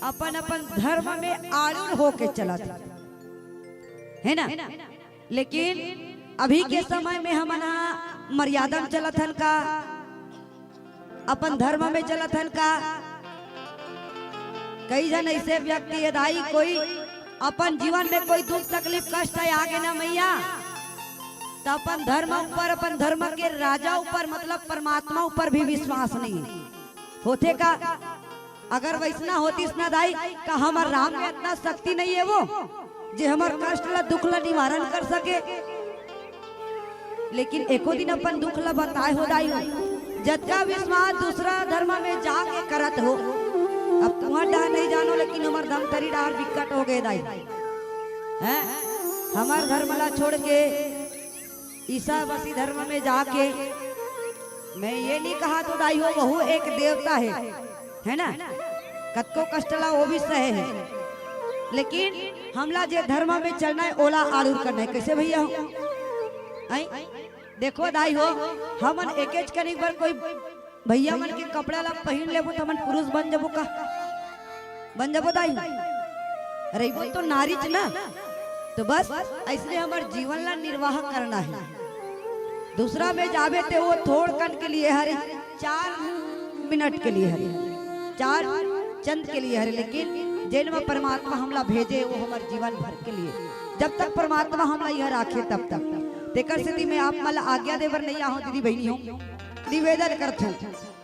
अपन अपन धर्म में आरूढ़ होके चलत हे, है ना? लेकिन अभी के समय में हमन ह मर्यादा में चलत हन का, अपन धर्म में चलत हन का? कई झन ऐसे व्यक्ति हे दाई, कोई अपन जीवन में कोई दुख तकलीफ कष्ट आगे ना मैया, तो अपन धर्म ऊपर, अपन धर्म के राजा ऊपर, मतलब परमात्मा ऊपर भी विश्वास नहीं होथे का? अगर वैसना होतिस ना दाई, का हमर राम में इतना शक्ति नहीं है वो, जे हमर कष्ट ला, दुख ला निवारण कर सके? लेकिन एको दिन अपन दुख ला बताए हो दाई हो। जतका विश्वास दूसरा धर्म में जाके करत हो, अब तुम्हार डहर नहीं जानो, लेकिन हमर धमतरी डहर बिकट हो गए दाई। हैं? हमर धर्म ला छोड़ के ईसा मसीह धर्म में जाके, मैं ये नहीं कहा तो दाई हो, वहू एक देवता है, है ना? कतको कष्ट ला वो भी सहे है, लेकिन हमला जे धर्म में चलना है, ओला आरूढ़ करना है। कैसे भैया हो? आई? देखो दाई हो, हमन एकेच कनिक बर कोई भैया मन के कपड़ा ला पहिन लेबो त हमन पुरुष बन जबो का? बन जबो दाई? रहिबो तो नारीच ना। तो बस ऐसने हमर जीवन ला निर्वाह करना है। दूसरा में जाबे ते वो थोड़ कन के लिए हरे, चार मिनट के लिए हरे, चार चंद के लिए हरे, लेकिन जेन में परमात्मा हमला भेजे वो हमर जीवन भर के लिए, जब तक परमात्मा हमला यह राखे तब तक। तेकर सेती मैं आप मन ला आज्ञा देबर नहीं आहूं दीदी बहिनी हो, निवेदन करथूं।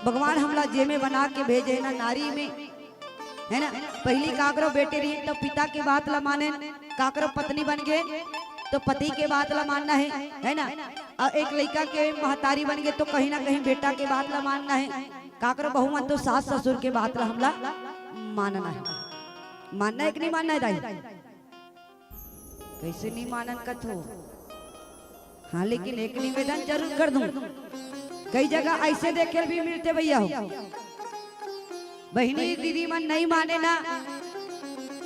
भगवान हमला जे में बना के भेजे हे ना, नारी में, है ना? पहिली काकरो बेटे रहिन तो पिता के बात ला मानेन, काकरो पत्नी बन गे तो पति के बात ला मानना है, है ना? और एक लइका के महतारी बन गे तो कहीं ना कहीं बेटा के बात ला मानना है। काकरो बहू मन तो सास ससुर के बात ला हमला मानना है। मानना है कि नहीं मानना है दाई? कैसे नहीं मानन कथो? हाँ, लेकिन एक निवेदन जरूर कर दूं। कई जगह ऐसे देखे भी मिलते भैया हो, बहिनी दीदी मन नहीं माने ना।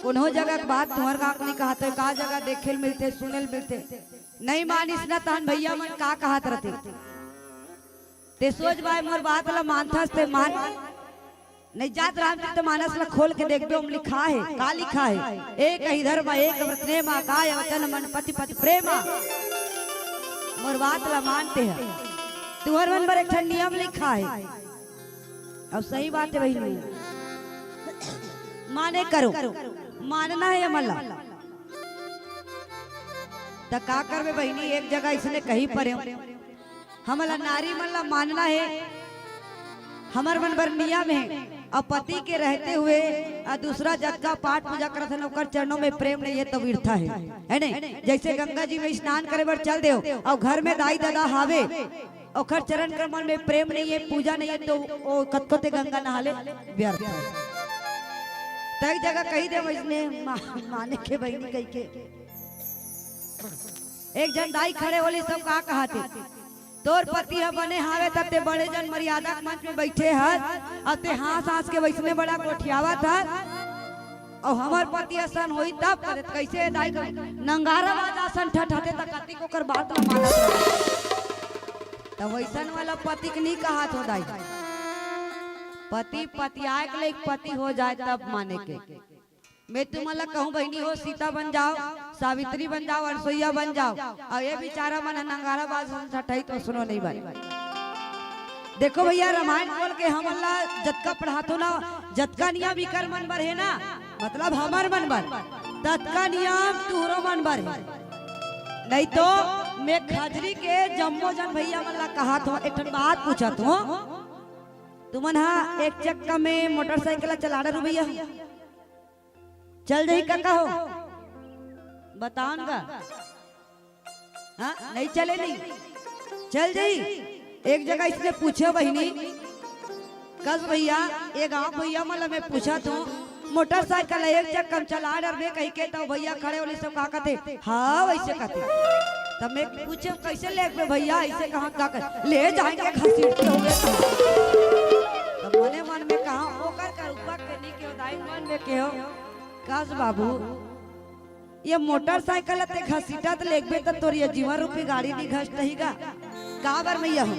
कोनो जगह के बात तुम्हार गाँव के नहीं कहा तो का जगह देखे मिलते, सुने मिलते, नहीं मानिस ना तहन भैया मन का कहत रहते। ते सोच भाई मोर बात ला मानथस ते मान। नहीं जात रामचरित मानस ला खोल के देखबे, ओम लिखा है, का लिखा है? एक ही धर्म, एक व्रत नेमा, काय वचन मन पति पति प्रेमा। मोर बात ला मानते हैं, तुहर मन बर एक ठन नियम लिखा है। अब सही बात है बहिनी, माने करो, मानना है ये मन ला। त का करबे बहिनी, एक जगह इसने कही परे हो। हमला नारी मन ला मानना है, हमर मन बर नियम है। अब पति के रहते हुए आ दूसरा जतका पाठ पूजा करत हन, ओकर चरणों में प्रेम नहीं है तो व्यर्था है, है ने? जैसे गंगा जी में स्नान करे बर चल देव और घर में दाई ददा हावे, ओकर चरण कमल में प्रेम नहीं है, पूजा नहीं है, तो ओ कतको ते गंगा नहा ले, व्यर्थ है। तई जगह कही दे वैसने मा-, माने के बहिनी कही के। एक झन दाई खड़े होली, सब का कहत हे, तोर पति ह बने हावे, तब ते बड़े जन मर्यादा के मंच में बैठे हस, अब ते हाँस हाँस के वैसने बड़ा गोठियावत हस, और हमर पति असन होई तब करे, त कैसे दाई का नंगारा बाजा असन ठठते त कतिक ओकर बात ल मानत रहे। त वैसन वाला पति के नहीं कहत हो दाई, पति पतियाए के ले एक पति हो जाए तब माने के। मैं तुमन ला कहूँ बहिनी हो, सीता बन जाओ, सावित्री बन जाओ, अनसुईया बन जाओ, और ये बेचारा मन ह नंगारा बाज ठठई तो सुनो नहीं बन। देखो भैया, रामायण खोल के हमन ला जतका पढ़ातो ना, जतका नियम इकर मन बर है ना, मतलब हमर मन बर, ततका नियम तुहरो मन बर है। नहीं तो मैं खजरी के जम्मो जन भैया मन ला कहत हो, एक ठन बात पूछत हो, तुमन हा एक चक्का में मोटरसाइकिल चला डरहू भैया, चल जाही का कहो? बताओ न गा। हाँ, नहीं चले नहीं, चल जाही। एक जगह इसने पूछे बहिनी, कस भैया, ये गांव भैया मन ला मैं पूछत हूँ, मोटरसाइकिल एक चक्का में चला डरबे कहिके, त भैया खड़े होले सब का कथे, हाँ वैसे कथे। तब मैं पूछे, कैसे लेगबे भैया, ऐसे कहाँ का कथे, ले जाएंगे घसीट के हुए। तब मने मन में कहा, ओकर का रूपा के नी के दाई मन में केहो, कस बाबू, ये मोटरसाइकिल ते घसीटत लेगबे त तोर ये जीवन रूपी गाड़ी नी घसटही गा। काबर भैया हो,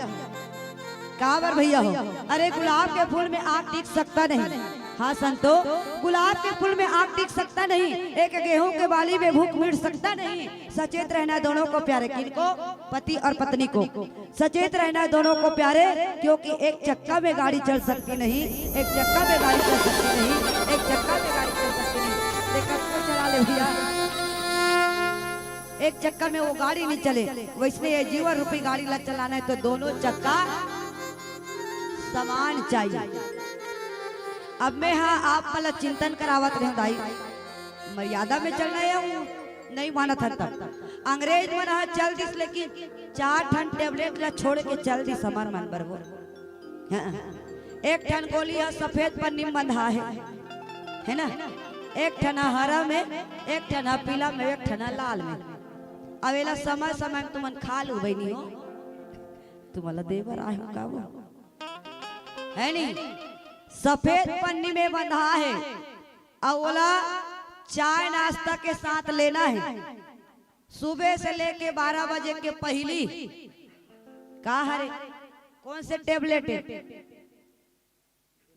काबर भैया हो? अरे गुलाब के फूल में आग टिक सकता नहीं। हाँ संतो, गुलाब के फूल में आग टिक सकता नहीं, एक गेहूं के बाली में भूख मिट सकता नहीं। सचेत रहना दोनों को प्यारे, किनको? पति और पत्नी को। सचेत रहना दोनों को प्यारे, क्योंकि एक चक्का में गाड़ी चल सकती नहीं, एक चक्का में गाड़ी चल सकती नहीं, एक चक्का में गाड़ी चल सकती नहीं। देखा तो चला ले भैया, एक चक्का में वो गाड़ी नहीं चले, वैसने ये जीवन रूपी गाड़ी ला चलाना है तो दोनों चक्का समान चाहिए। अब मैं हा आप मन ला चिंतन करावत रहे दाई, मर्यादा में चलना है, नहीं मानत हन तब। अंग्रेज मन हा चल दिस, लेकिन चार ठन टेबलेट ला छोड़ के चल दिस हमर मन बर वो। हाँ। एक ठन गोली हा सफेद पन्नी में बंधा है, है ना? एक ठन हा हरा में, एक ठन हा पीला में, एक ठन हा लाल में। अब एला समय समय में तुमन खा लू बहिनी हो, तुमला दे बर आए हो का वो, है नी? सफेद पन्नी में बंधा है, अउ ओला चाय नाश्ता के साथ लेना है। सुबह से लेके बारह बजे के पहली का हरे, कौन से टेबलेट है?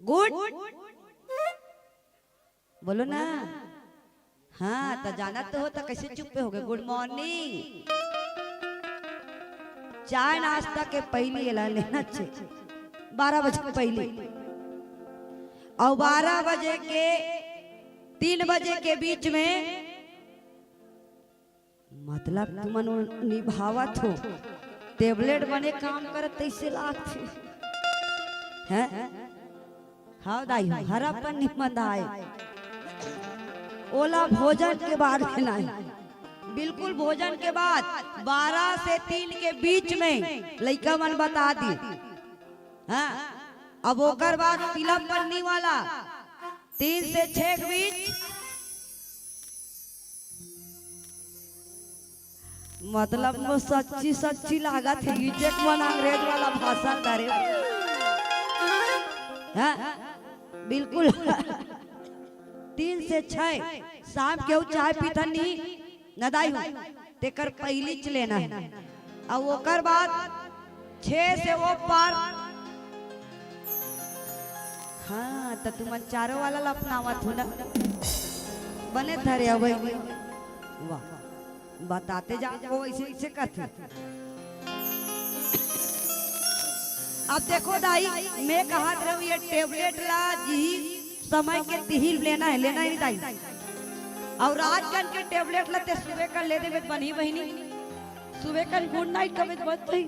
गुड, बोलो ना। हाँ, त जानत तो हो, त कैसे चुप्पे हो गए? गुड मॉर्निंग। चाय नाश्ता के पहली एला लेना चाहिए, बारह बजे के पहली। अउ बारह बजे के तीन बजे के बीच में, मतलब तुमन निभावत हो, टेबलेट बने काम करत तैसे लागथे। हैं? हाँ दाई हो, हरा पन्नी मंदाए। ओला भोजन के बाद लेना है, बिल्कुल भोजन के बाद। बारह से तीन के बीच में लइका मन बता दी। हाँ, अब ओकर बाद पीला पन्नी वाला तीन से छह के बीच। मतलब वो सच्ची सच्ची लागत है, इजेक मन अंग्रेज वाला भाषण करे। हाँ, बिल्कुल। तीन से छह शाम के वो चाय पीथन नहीं, नदाई हो, तेकर पहली च लेना है। अउ ओकर बाद छह से वो पार। हाँ, त तुमन चारों वाला ला अपनावत हो ना, बने धरे अवई। वाह, बताते जा को ऐसे ऐसे करते। अब देखो दाई, मैं कहत रहूं ये टेबलेट ला जी समय के तिही लेना है, लेना ही दाई। अउ रात कन के टेबलेट ला ते सुबह कर ले देबे त बनही बहिनी, सुबह कन गुड नाइट कबे त बच गई।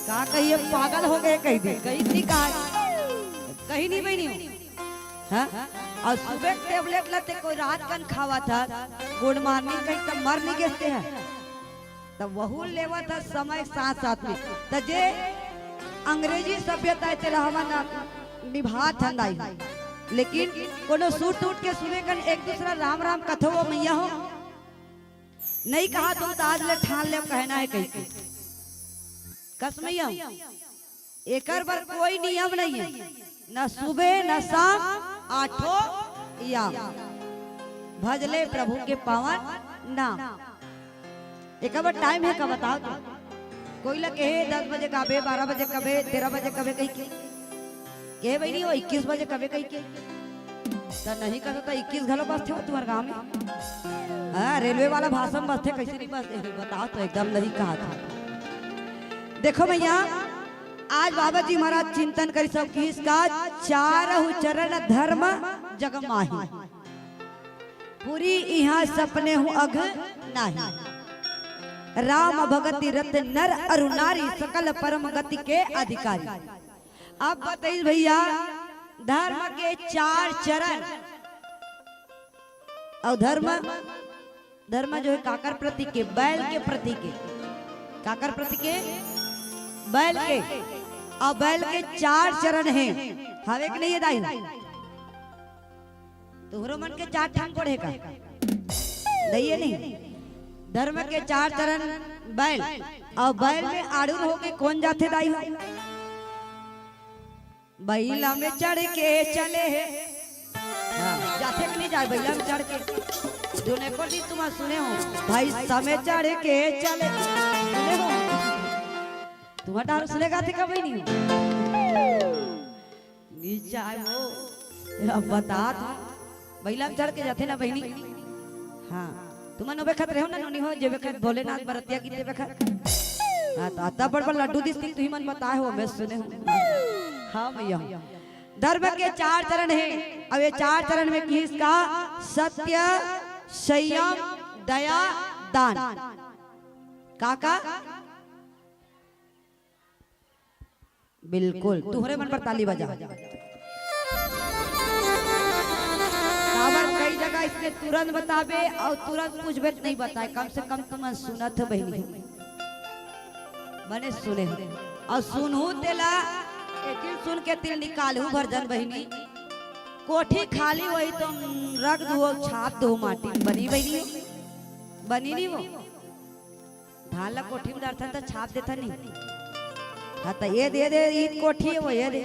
का कहिए पागल हो गए कह दे, कहीं नहीं कहा, कहीं नहीं बहिनी। हाँ? अउ सुबह टेबलेट ला ते कोई रात कन खावा था, गुड मॉर्निंग कहीं त मर नहीं गेसते हैं। त वहू लेवत ह समय साथ साथ में। त जे अंग्रेजी सभ्यता हे तेला हमन निभात हन दाई, लेकिन कोनो सूट उठ के सुबह कन एक दूसरा राम राम कथो वो मैया हो, नहीं कहा तुम त आज ले ठान ले कहना है कहीं के। कस मैया हो? एकर बर कोई नियम नहीं है, न सुबह न शाम आठो याम। भजले प्रभु के पावन नाम। एकर बर टाइम है का बताओ तो? कोई ला कहे दस बजे काबे, बारह बजे कबे, तेरह बजे कबे कही के, कहे बहिनी वो इक्कीस बजे कबे कही के। त नहीं कहा त इक्कीस घलो बसथे हो तुम्हारे गांव में? हाँ, रेलवे वाला भाषण बसथे, कैसे नहीं बसथे? बताओ तो, एकदम नहीं कहा था। देखो भैया, आज बाबा जी महाराज चिंतन करी सब किहिस का, चारहु चरण धर्म जग माही, पूरी इहाँ सपने हूँ अघ नाही। राम भगति रत नर अरु नारी, सकल परम गति के अधिकारी। अब बताइए भैया, धर्म के चार चरण। अउ धर्म, धर्म जो हे काकर प्रतीक हे? बैल के प्रतीक हे। काकर प्रतीक हे? बैल के। अउ बैल के चार चरण हे, हवे कि नहीं हे दाई? तुहरो मन के चार ठन गोड़ हे का? नहीं हे नहीं। धर्म के चार चरण बैल, अउ बैल में आरूढ़ होके कोन जाथे दाई हो? बइला में चढ़ के चले हे। हाँ, जाथे कि नहीं जाय बइला में चढ़ के? जोने को दिन तुम सुने हो, भइसा में चढ़ के चले, सुने हो? तुम्हार डार सुने गाथे का बहिनी? नी जाय वो। अब बता तू। बइला में चढ़ के जाथे ना बहिनी? हाँ। तुमन ओ बखत रहो ना नोनी हो, जे बखत भोलेनाथ बरतिया गीत, ते बखत। हाँ, तो अत्ता बड़ बड़ लड्डू दिस, तुही मन बताए हो, मैं सुने हूँ। हाँ भैया। धर्म के चार चरण हे, अब ये चार चरण में किस का? सत्य, संयम, दया, दान। का का? बिल्कुल, तुहरे मन पर ताली बजा। काबर कई जगह इसने तुरंत बताबे अउ तुरंत पूछबे त नहीं बताय, कम से कम तुमन सुनत हो बहिनी, बने सुने हो। अउ सुनहू तेला, एतिल सुन के तिल निकालहू भर जन बहिनी। कोठी खाली होही तो रख दो, छाप दो माटी, बनी बहिनी, बनी नहीं वो। धान ला कोठी में डरथन त छाप देथन नहीं। हाँ, त ये दे दे, ईद कोठी हे वो, ये दे।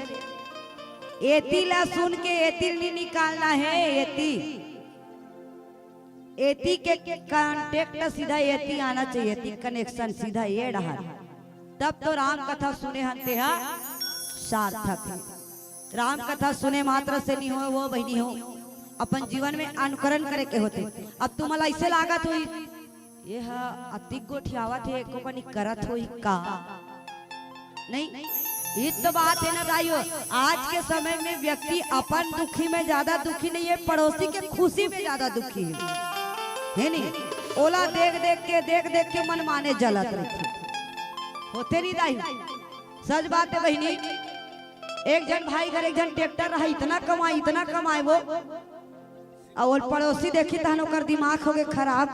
एती ला सुन के एती नहीं निकालना हे, एती। एती के contact सीधा एती आना चाहिए, एती connection सीधा ये डहर। तब तो राम कथा सुने हन तेहा सार्थक हे। राम कथा सुने मात्र से नहीं हो वो बहिनी हो, अपन जीवन में अनुकरण करे के होथे। अब तुमला ऐसे लागत होही, ये ह अतिक गोठियावत हे, एको कनी करत होही का? नहीं, ये तो बात हे ना दाई हो। आज के समय में व्यक्ति अपन दुखी में ज्यादा दुखी नहीं हे, पड़ोसी के खुशी में ज्यादा दुखी हे, हे नहीं? ओला देख देख के, देख देख के मन माने जलत रहिथे, होथे नहीं दाई? सच बात हे बहिनी, एक झन भाई घर एक झन ट्रैक्टर रहा, इतना कमाए, इतना कमाए वो, अउ ओला पड़ोसी देखी तहन ओकर दिमाग होगे खराब।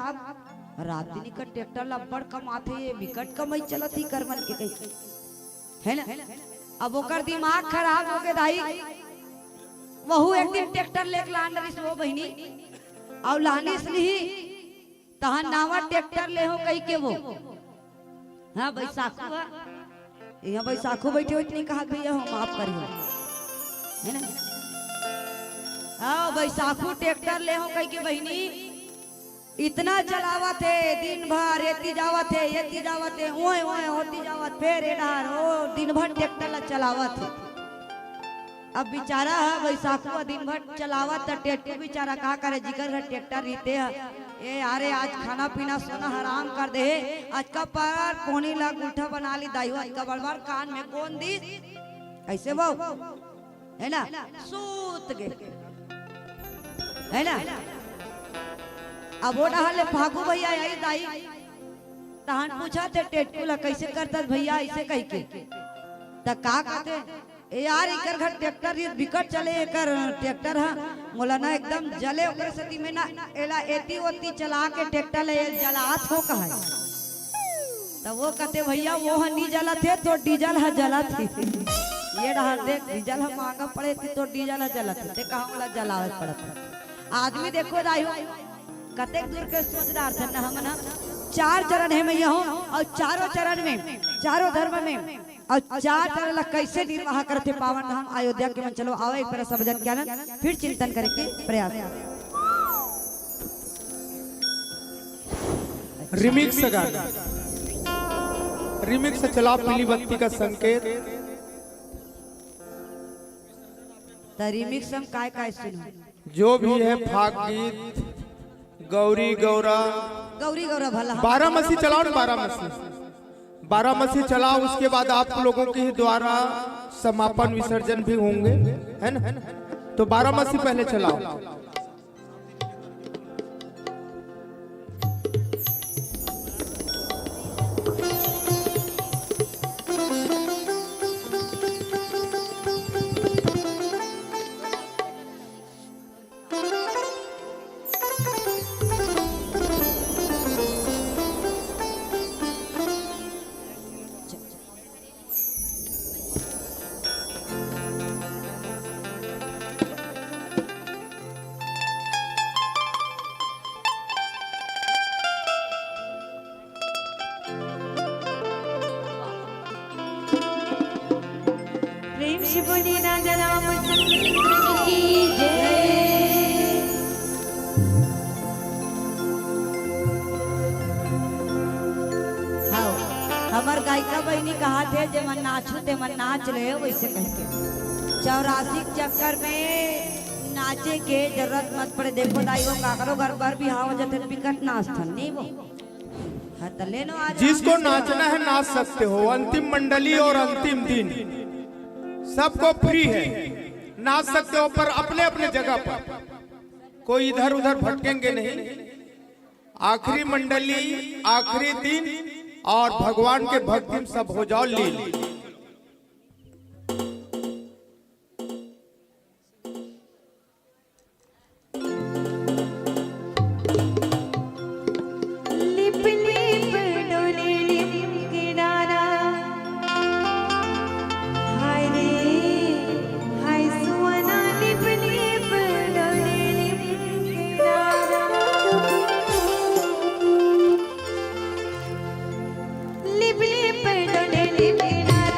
रात दिन एकर ट्रैक्टर ला अब्बड़ कमाथे, ये बिकट कमाई चलत हे एकर मन के कही, हे ना? अब ओकर दिमाग खराब होगे दाई, वहू एक दिन ट्रैक्टर लेके लान डरिस वो बहिनी, अउ लानिस नहीं, तहां नावा ट्रैक्टर ले हो कही के वो। हाँ, बैसाखू हा। यहाँ बैसाखू बैठे हो, इतनी कहा भैया हो, माफ करियो। हे ना? हाँ, बैसाखू ट्रैक्टर ले हो कही के बहिनी, इतना चलावत हे, दिन भर एती जावत हे, एती जावत हे, ओए, ओए, होती जावत, फेर ए डहर, ओ, दिन भर ट्रैक्टर ला चलावत हे। अब बिचारा ह बैसाखू ह दिन भर चलावत त टेटू बिचारा का करे, जिकर घर ट्रैक्टर रहिथे ह। ए यारे, आज खाना पीना सोना हराम कर दे हे, अतका पर कोहनी ला गुलठा बना ली दाई हो, अतका बड़ बड़ कान में गोंद दिस, ऐसे वो, हे ना, सूत गे, हे ना। अब ओ डहर ले फागू भैया आई दाई, तहान पूछत हे टेटू ला, कैसे करतस भैया ऐसे कहिके, त का कहथे, ए यार, एकर घर ट्रैक्टर ये बिकट चले, एकर ट्रैक्टर ह, मोला ना एकदम जले, ओकरे सेती में ना एला एती ओती चला के ट्रैक्टर ले जलात हो कहे। त वो कहथे, भैया, वो ह नी जलत हे, तोर डीजल ह जलत हे। ये डहर देख, डीजल ह महंगा पड़े थे, तोर डीजल ह जलत हे, ते कहा ओला जलावे पड़त हे। आदमी देखो दाई हो, कतेक दूर के सोच डारथन ना हमन ह। चार चरण हे मैया हो, अउ चारों चरण में, चारों धर्म में अउ चार चरण ला कैसे निर्वाह करथे पावन धाम अयोध्या के मन। चलो आओ एक बार सब जन के आनंद, फिर चिंतन करे के प्रयास। रिमिक्स गाना, रिमिक्स चला पीली बत्ती का संकेत। त रिमिक्स हम काय काय सुनो? जो भी है फाग गीत, गौरी गौरा, गौरी गौरा भला। बारामसी चलाओ ना, बारामसी। बारामसी चलाओ, उसके बाद आप लोगों के द्वारा समापन विसर्जन भी होंगे, है ना? तो बारामसी पहले चलाओ। बोले राजा रामचंद्र की जय। हाँ, हमर गायिका बहिनी कहाथे, "जेमन नाचहू तेमन नाच ले," वइसे कहिके। चौरासी के चक्कर में नाचे के जरूरत मत पड़े। देखो दाई, वो काकरो घर बर बिहाव हो जाथे, बिकट नाचथन, नहीं वो? हाँ, त ले नो आज जिसको नाचना है, नाच सकते हो। अंतिम मंडली और अंतिम दिन, सबको फ्री है, नाच सकते हो, पर अपने अपने जगह पर, कोई इधर उधर भटकेंगे नहीं। आखिरी मंडली, आखिरी दिन, और भगवान के भक्ति में सब हो जाओ लीन। लिप लिप डोले लिम किनारा, हाय रे, हाय सुवना, लिप लिप डोले लिम किनारा। लिप लिप डोले लिम किनारा।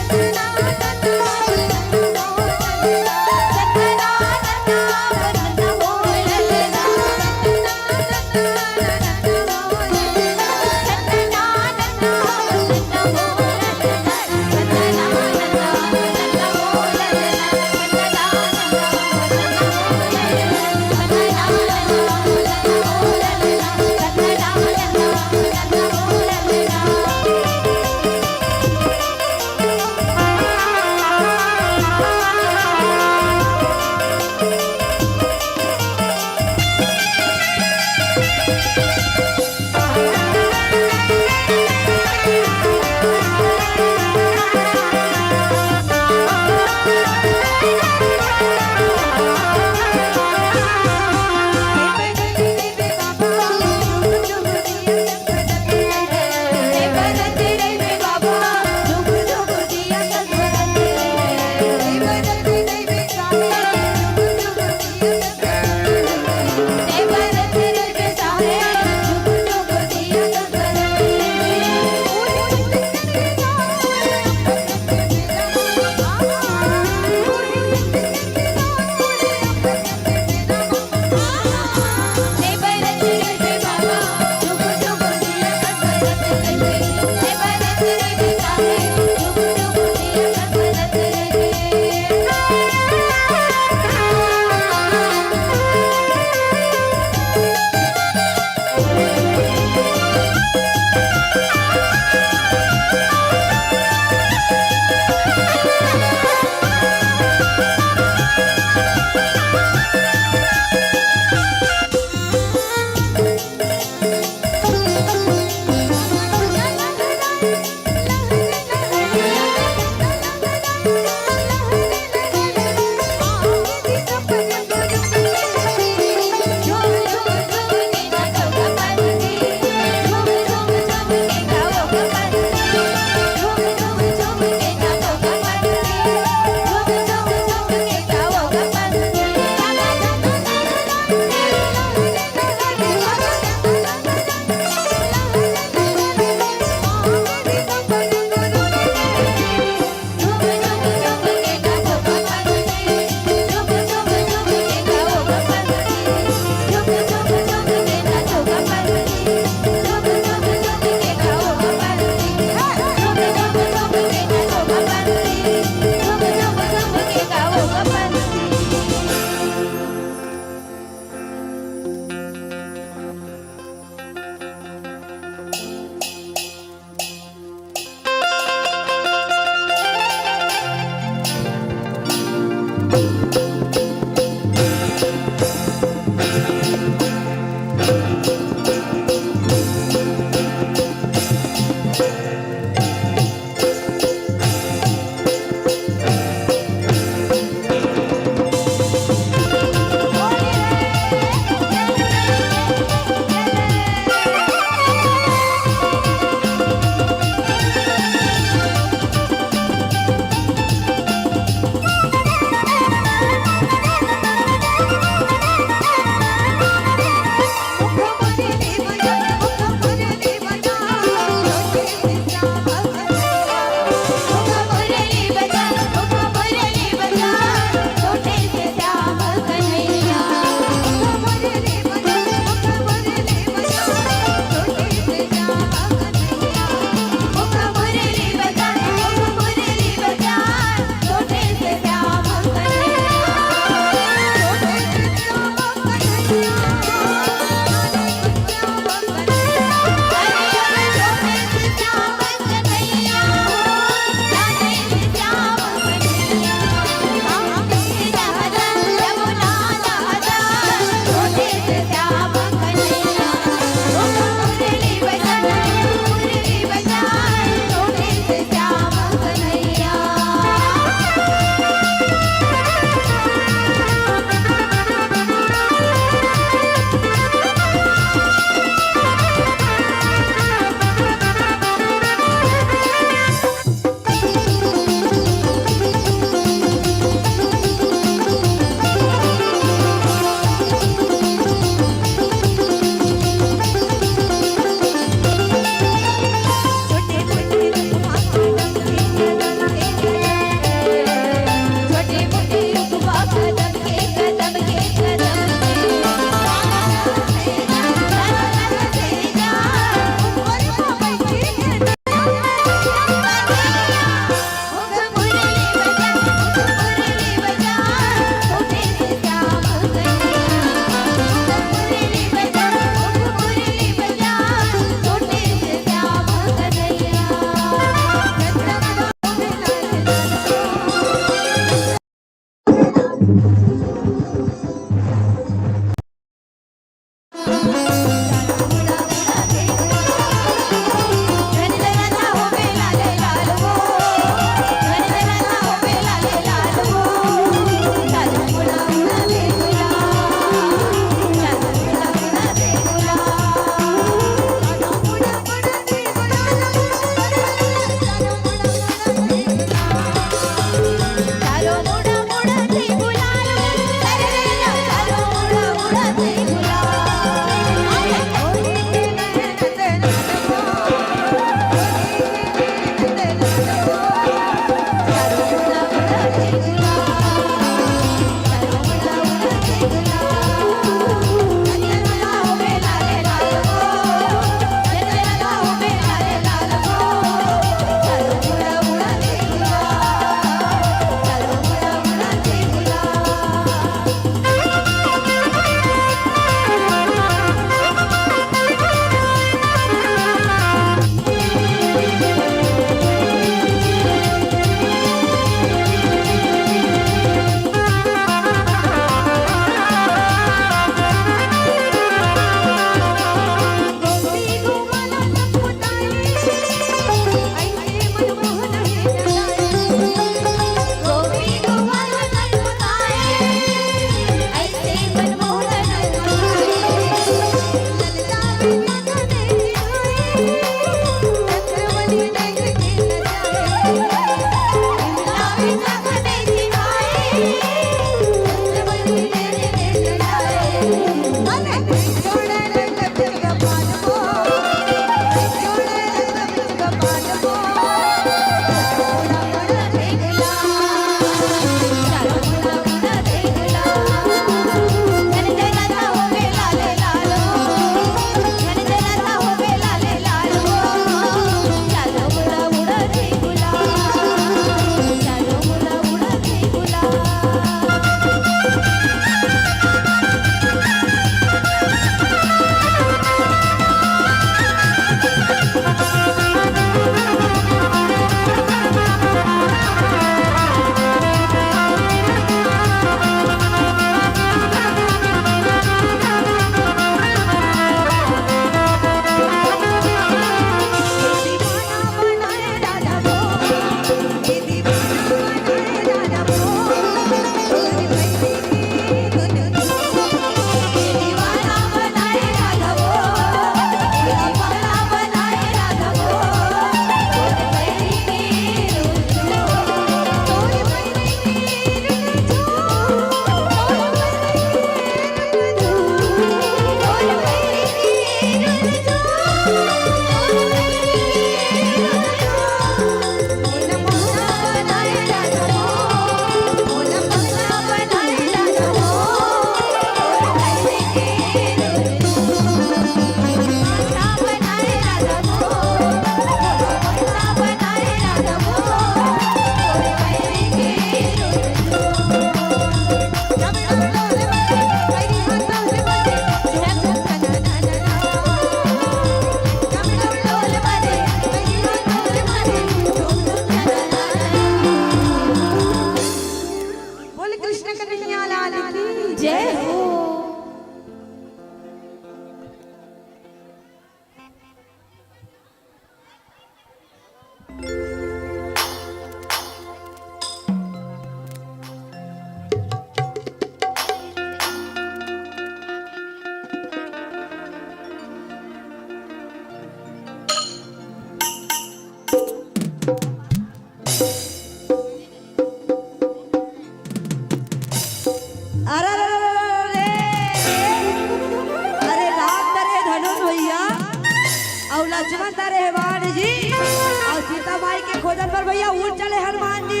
लक्ष्मण धरे हे बाण जी, अउ सीता माई के खोजन बर भइया उड़ चले हनुमान जी।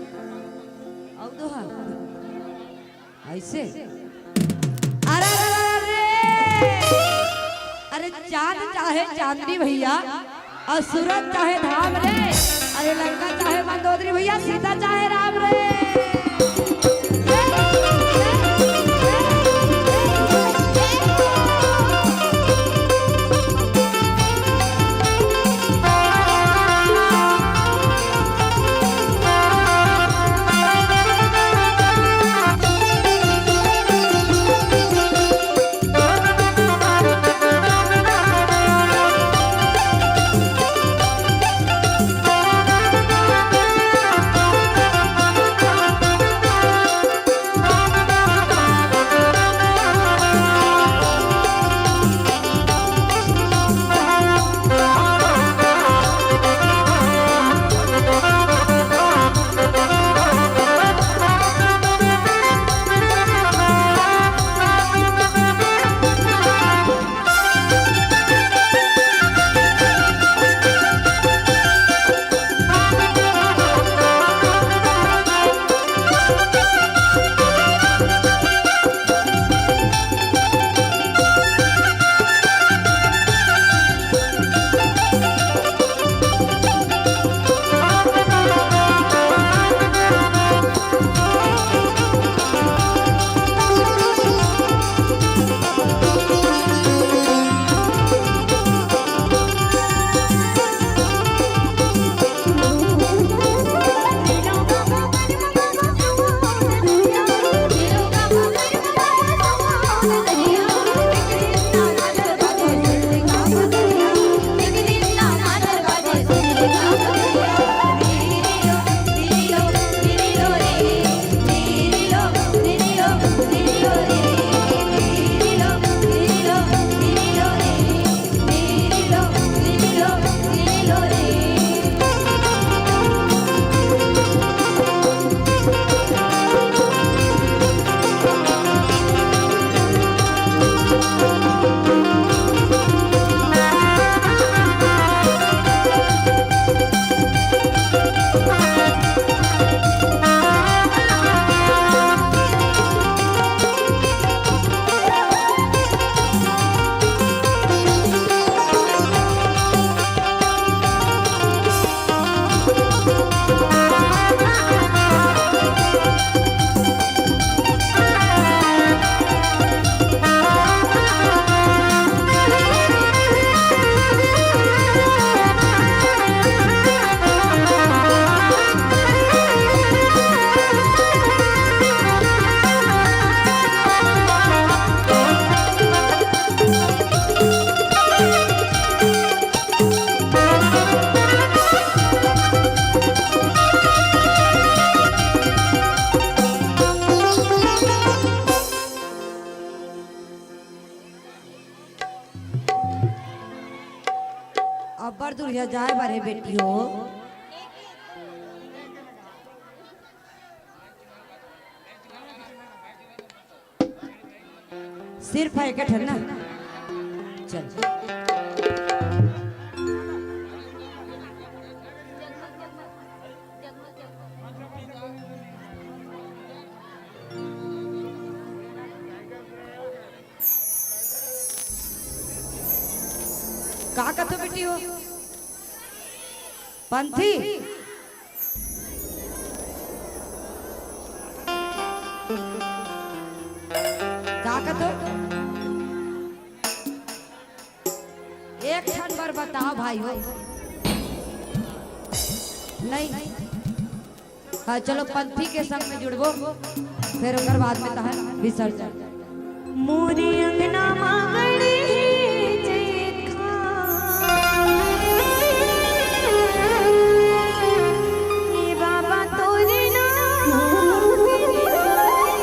अउ दोहा। अइसे? अरे, अरे, अरे, अरे! अरे, चांद चाहे चांदनी भइया, अउ सूरज चाहे धाम रे, अरे, लंका चाहे मंदोदरी भइया, सीता चाहे राम रे। या जाए बर हे बेटी हो। सिर्फ हे एक ठन ना। चल। का कथो बेटी हो? पंथी? का कथो? एक ठन बर बताओ भाई हो। नहीं। हाँ, चलो पंथी के संग में जुड़बो, फिर ओकर बाद में तहन विसर्जन। मोरे अंगना मा गड़े हे जेठा, ए बाबा तोरे नाम के निशानी।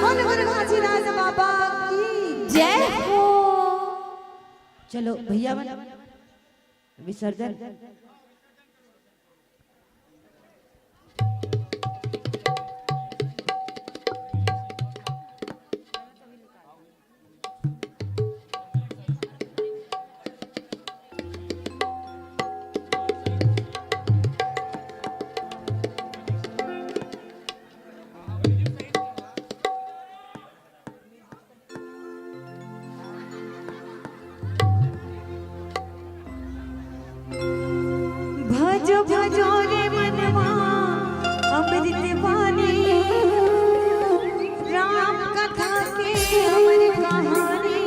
बोलो गुरु घासीदास बाबा की जय हो। चलो भैया मन विसर्जन। भजो भजो रे मनवा अमृत बानी, राम कथा के अमर कहानी।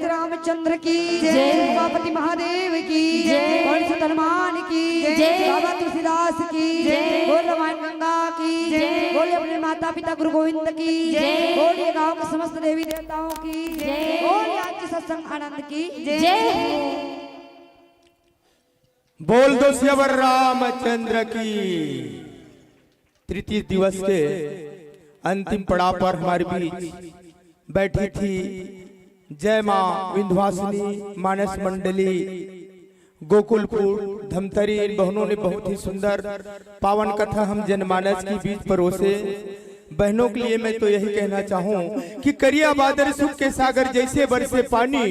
रामचंद्र की जय। उमापति महादेव की जय। गणेश हनुमान की जय। बाबा तुलसीदास की जय। बोल रामायण गंगा की जय। बोल अपने माता पिता गुरु गोविंद की जय। बोल ये गांव के समस्त देवी देवताओं की जय। बोल ये आज के सत्संग आनंद की जय। बोल दो सियावर रामचंद्र की। तृतीय दिवस के अंतिम पड़ाव पर हमारे बीच बैठी थी जय माँ विंध्यवासिनी मानस मंडली गोकुलपुर धमतरी। इन बहनों ने बहुत ही सुंदर पावन कथा हम जनमानस के बीच परोसे। बहनों के लिए मैं तो यही कहना चाहूँ कि करिया बादर सुख के सागर जैसे बरसे पानी,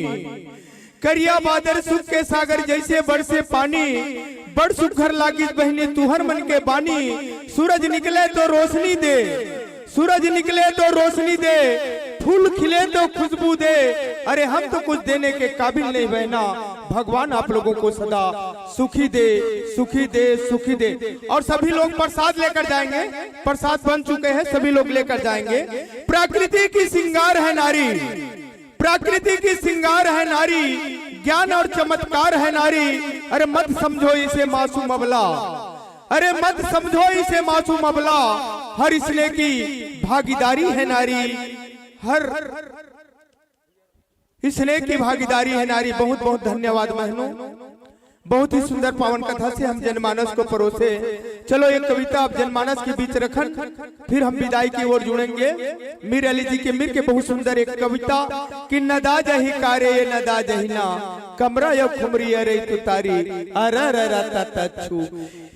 करिया बादर सुख के सागर जैसे बरसे पानी, बड़ सुघर लागिस बहिनी तुहर मन के बानी। सूरज निकले तो रोशनी दे, सूरज निकले तो रोशनी दे, फूल खिले तो खुशबू दे। अरे हम तो कुछ देने के काबिल नहीं बहना, भगवान आप लोगों को सदा सुखी दे, सुखी दे, सुखी दे। और सभी लोग प्रसाद लेकर जाएंगे, प्रसाद बन चुके हैं, सभी लोग लेकर जाएंगे। प्रकृति की श्रृंगार है नारी, प्रकृति की श्रृंगार है नारी, ज्ञान और चमत्कार है नारी। अरे मत समझो इसे मासूम अबला, अरे मत समझो इसे मासूम अबला, हर स्नेह की भागीदारी है नारी, हर स्नेह की भागीदारी है नारी। बहुत बहुत धन्यवाद बहनों, बहुत ही सुंदर पावन कथा से हम जनमानस को परोसे। चलो एक कविता आप जनमानस के बीच रखन, फिर हम विदाई की ओर जुड़ेंगे। मीर अली जी के मीर के बहुत सुंदर एक कविता कि नंदा जही कारे ये नंदा जही ना, कमरा या खुमरी अरे तुतारी, अर अर अर त त छू।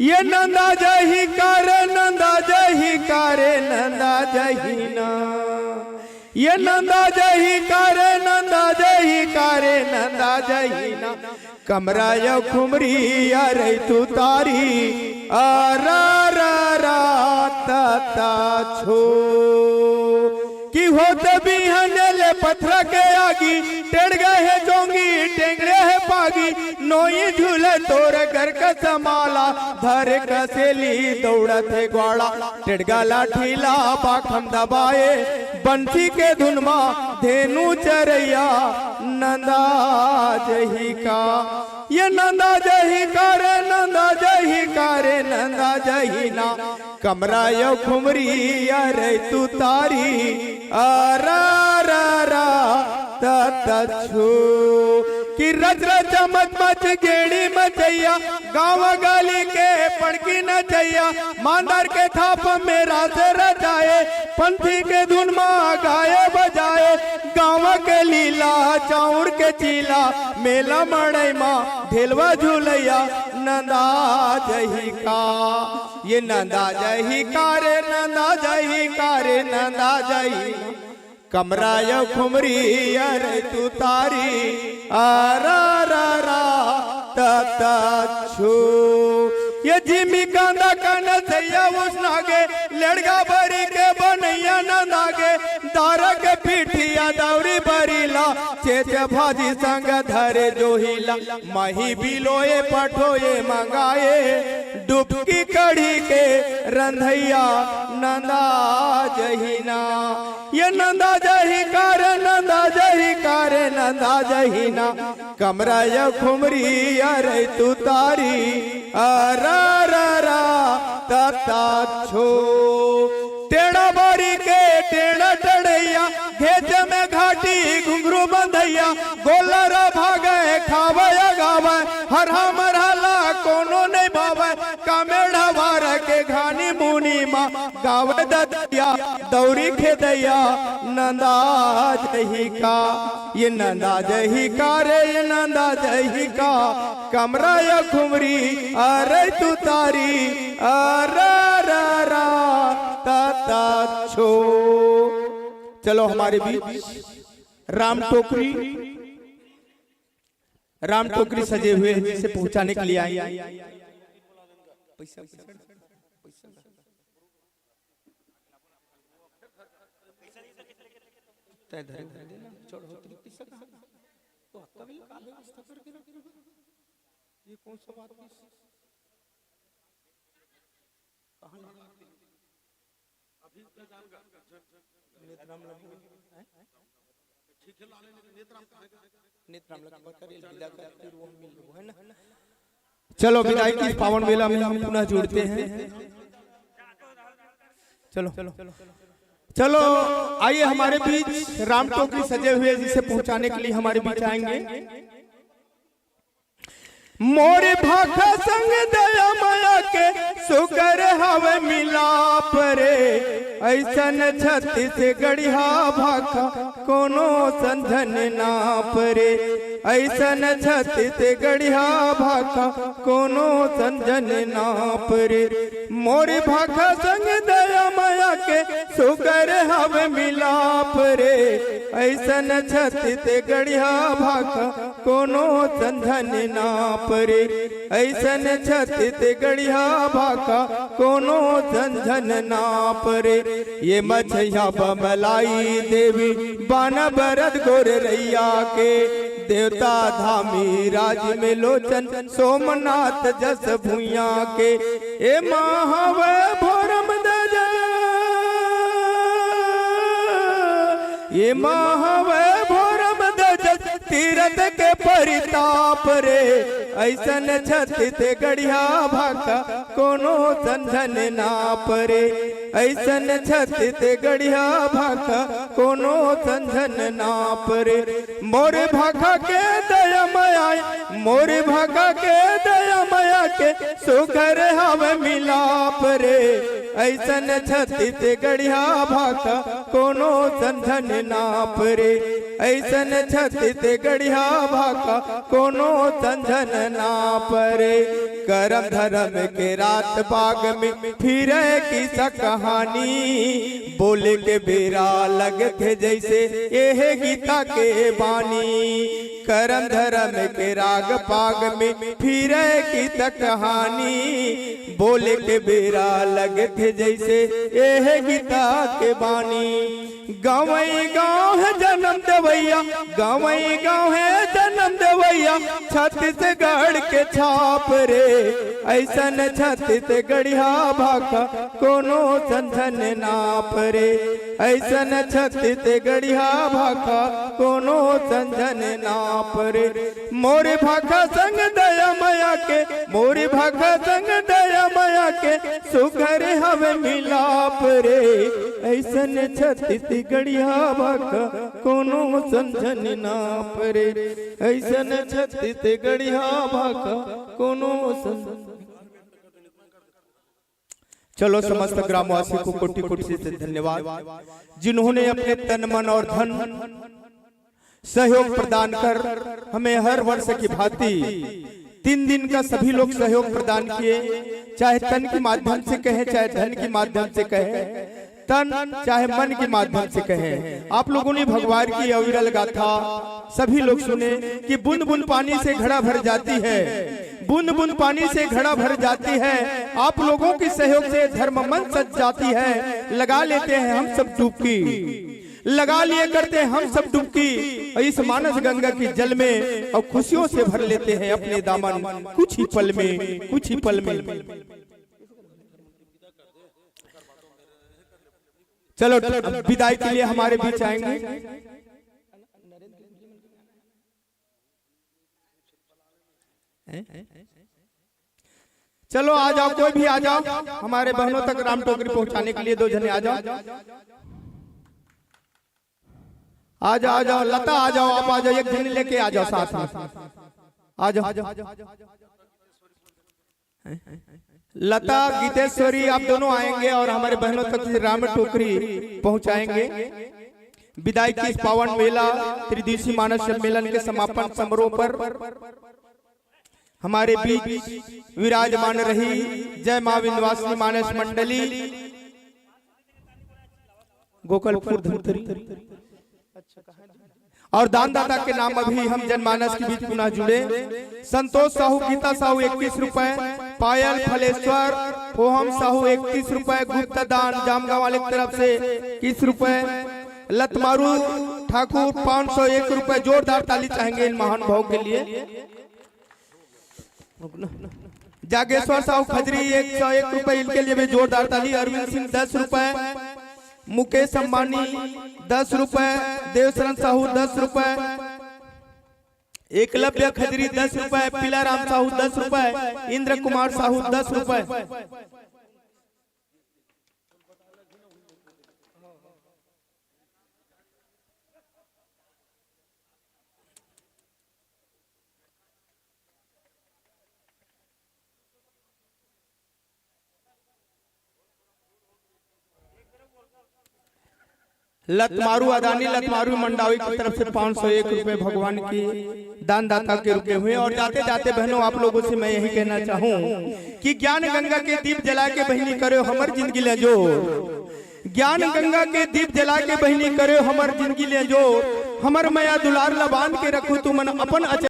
ये नंदा जही कारे, नंदा जही कारे, नंदा जही ना। ये नंदा जही कारे, नंदा जही कारे, नंदा जही ना। कमरा या खुमरी अरे तुतारी, आ रा रा रा ता ता छो। कि होत बिहन ले पथरा के आगी, टेड़ गए है जोंगी, टेंगड़े है पागी, नोई झूले तोर घर का समाला, धर कसेली दौड़त है ग्वाड़ा, टेड़गा लाठी ला पाखम दबाए, बंसी के धुन मा धेनु चरैया, नंदा जही का। ये नंदा जही का रे, नंदा जही का रे, नंदा जही ना। कमरा यो खुमरी अरे तुतारी, आ रा रा रा त त छो। कि रच रच मच मच गेड़ी मचैया, गाँव गली के पड़की नचैया, मांदर के थाप में रास रचाए, पंथी के धुन मा गाए बजाए, गाँव के लीला चाउर के चीला, मेला मड़ई मा ढेलवा झुलैया, नंदा जही का। ये नंदा जही का रे, नंदा जही का रे, नंदा जही। कमरा या खुमरी अरे तुतारी, आ रा रा रा त त छो। ये जिमी कांदा कन सैया उसना गे, लेड़गा बरी के बनैया नंदा गे, दारा के पीठिया दौरी बरीला, चेचे भाजी संग धरे जोहिला, मही बिलोए पठोए मंगाए, डुबकी कढ़ी के रंधैया, नंदा जही ना। ये नंदा जही का रे, नंदा जही का रे, नंदा जही ना। कमरा या खुमरी अरे तुतारी, आ रा रा रा त त छो। टेढ़ा बारी के टेढ़ा टड़ैया, घेच में घाटी घुंघरू बंधैया, गोलरा भागे खावे गावे, हर हमर हला कोनो नहीं भावे, कामेढ़ा वार के घानी मुनी मा गावे दतिया, दौरी खेदैया, नंदा जही का। ये नंदा जही का रे, ये नंदा जही का, कमरा या खुमरी अरे तुतारी, आ रा रा रा त त छो। चलो हमारे बीच राम टोकरी, राम टोकरी सजे हुए हैं जिसे पहुंचाने के लिए आए। पैसा, पैसा, पैसा। तय धरे, धरे देना, चढ़ होती पैसा कहाँ? तो हत्ता भी काल व्यवस्था करके रख। ये कौन सा बात है? कहाँ लगा? अभी इतना जान का नेत राम लगे हैं? नेतराम लगे पकड़, विदा कर, फिर वो हम मिल लेबो, है ना? चलो, विदाई की इस पावन बेला में हम पुनः जुड़ते हैं। चलो, चलो, आइए हमारे बीच राम टोकरी सजे हुए, जिसे पहुंचाने के लिए हमारे बीच आएंगे। मोर भाखा संग दया माया के सुघर हवे मिलाप रे, ऐसन छत्तीसगढ़िया भाखा कोनो संझन नाप रे, ऐसन छत्तीसगढ़िया भाखा कोनो संझन नाप रे। मोर भाखा संग दया माया के सुघर हवे मिलाप रे, ऐसन छत्तीसगढ़िया भाखा कोनो संझन नाप रे, ऐसन छत्तीसगढ़िया भाखा कोनो संझन नाप रे। ये मछैया बमलाई देवी बान बरद गोरैया के, देवता धामी राज में लोचन सोमनाथ जस भुइया के। ए माँ हवे भोरम दे जय, ए माँ हवे भोरम दे जय, तीरथ के परिताप रे, ऐसन छत्तीसगढ़िया भाखा कोनो संझन नाप रे, ऐसन छत्तीसगढ़िया भाखा कोनो संझन नाप रे। मोर भाखा के दया माया, मोर भाखा के दया माया के सुघर हवे मिलाप रे, ऐसन छत्तीसगढ़िया भाखा कोनो संझन नाप रे, ऐसन छत्तीसगढ़िया भाखा कोनो संझन नाप रे। करम धरम के रात बाग में फिरे किस्सा कहानी, बोले के बेरा लगथे जैसे एहे गीता के बानी। करम धरम के राग पाग में फिरे किस्सा कहानी, बोले के बेरा लगथे जैसे एहे गीता के बानी। गाँवई गाँव है जन्म देवैया, गाँवई गाँव है जन्म देवैया, छत्तीसगढ़ के छाप रे, ऐसन छत्तीसगढ़िया भाखा कोनो संझन नाप रे, ऐसन छत्तीसगढ़िया भाखा कोनो संझन नाप रे। मोर भाखा संग दया माया के, मोर भाखा संग दया माया के सुघर हवे मिलाप रे, ऐसन छत्तीसगढ़िया भाखा कोनो संझन नाप रे, ऐसन छत्तीसगढ़िया भाखा कोनो संझन। चलो, समस्त ग्रामवासी को कोटि कोटि से धन्यवाद, जिन्होंने अपने तन, मन और धन सहयोग प्रदान कर हमें हर वर्ष की भांति तीन दिन का सभी लोग सहयोग प्रदान किए, चाहे तन के माध्यम से कहें, चाहे धन के माध्यम से कहें, तन चाहे मन के माध्यम से कहें। आप लोगों ने भगवान की अविरल गाथा सभी लोग सुने कि बूंद बूंद पानी से घड़ा भर जाती है, बूंद बूंद पानी से घड़ा भर जाती है। आप लोगों के सहयोग से धर्म मंच सज जाती है। लगा लेते हैं हम सब डुबकी, लगा लिए करते हम सब डुबकी, और इस मानस गंगा के जल में और खुशियों से भर लेते हैं अपने दामन कुछ ही पल में, कुछ ही पल में। चलो, अब विदाई के लिए हमारे बीच आएंगे। हैं? चलो, आ जाओ, कोई भी आ जाओ, हमारे बहनों तक राम टोकरी पहुंचाने के लिए दो जने आ जाओ, आ जाओ, आ जाओ, लता आ जाओ, आप आ जाओ, एक जने लेके आ जाओ साथ में, आ जाओ। लता, गीतेश्वरी, आप दोनों आएंगे और हमारे बहनों तक राम टोकरी पहुंचाएंगे। विदाई की इस पावन मेला त्रिदिवसीय मानस सम्मेलन के समापन समारोह पर हमारे बीच विराजमान रही जय मां विंध्यवासिनी मानस मंडली, गोकलपुर धमतरी। और दानदाता के नाम अभी हम जनमानस के बीच पुनः जुड़े। संतोष साहू, गीता साहू इक्कीस रुपए, पायल फलेश्वर, ओहम साहू इकतीस रुपए, गुप्त दान जामगांव वाले की तरफ से इक्कीस रुपए, लतमारू ठाकुर पाँच सौ एक रुपए। जोरदार ताली चाहेंगे इन महानुभावों के लिए। जागेश्वर साहू खजरी एक सौ एक रुपए, इनके लिए भी जोरदार ताली। अरविंद सिंह दस रुपए, मुकेश अंबानी दस रुपए, देवशरण साहू दस रुपए, एकलव्य खजरी दस रुपए, पीलाराम साहू दस रुपए, इंद्र कुमार साहू दस रुपए। लतमारू अदानी लतमारू मंडावी की तरफ से पाँच सौ एक रुपए भगवान की दानदाता के रुके हुए। और जाते जाते बहनों, आप लोगों से मैं यही कहना चाहूँ कि ज्ञान गंगा के दीप जला के बहिनी करेव हमर जिंदगी ले अंजोर। ज्ञान गंगा के दीप जला के बहिनी करेव हमर जिंदगी ले अंजोर। हमर मया दुलार ला बांध के रखो तुमन अपन अचरा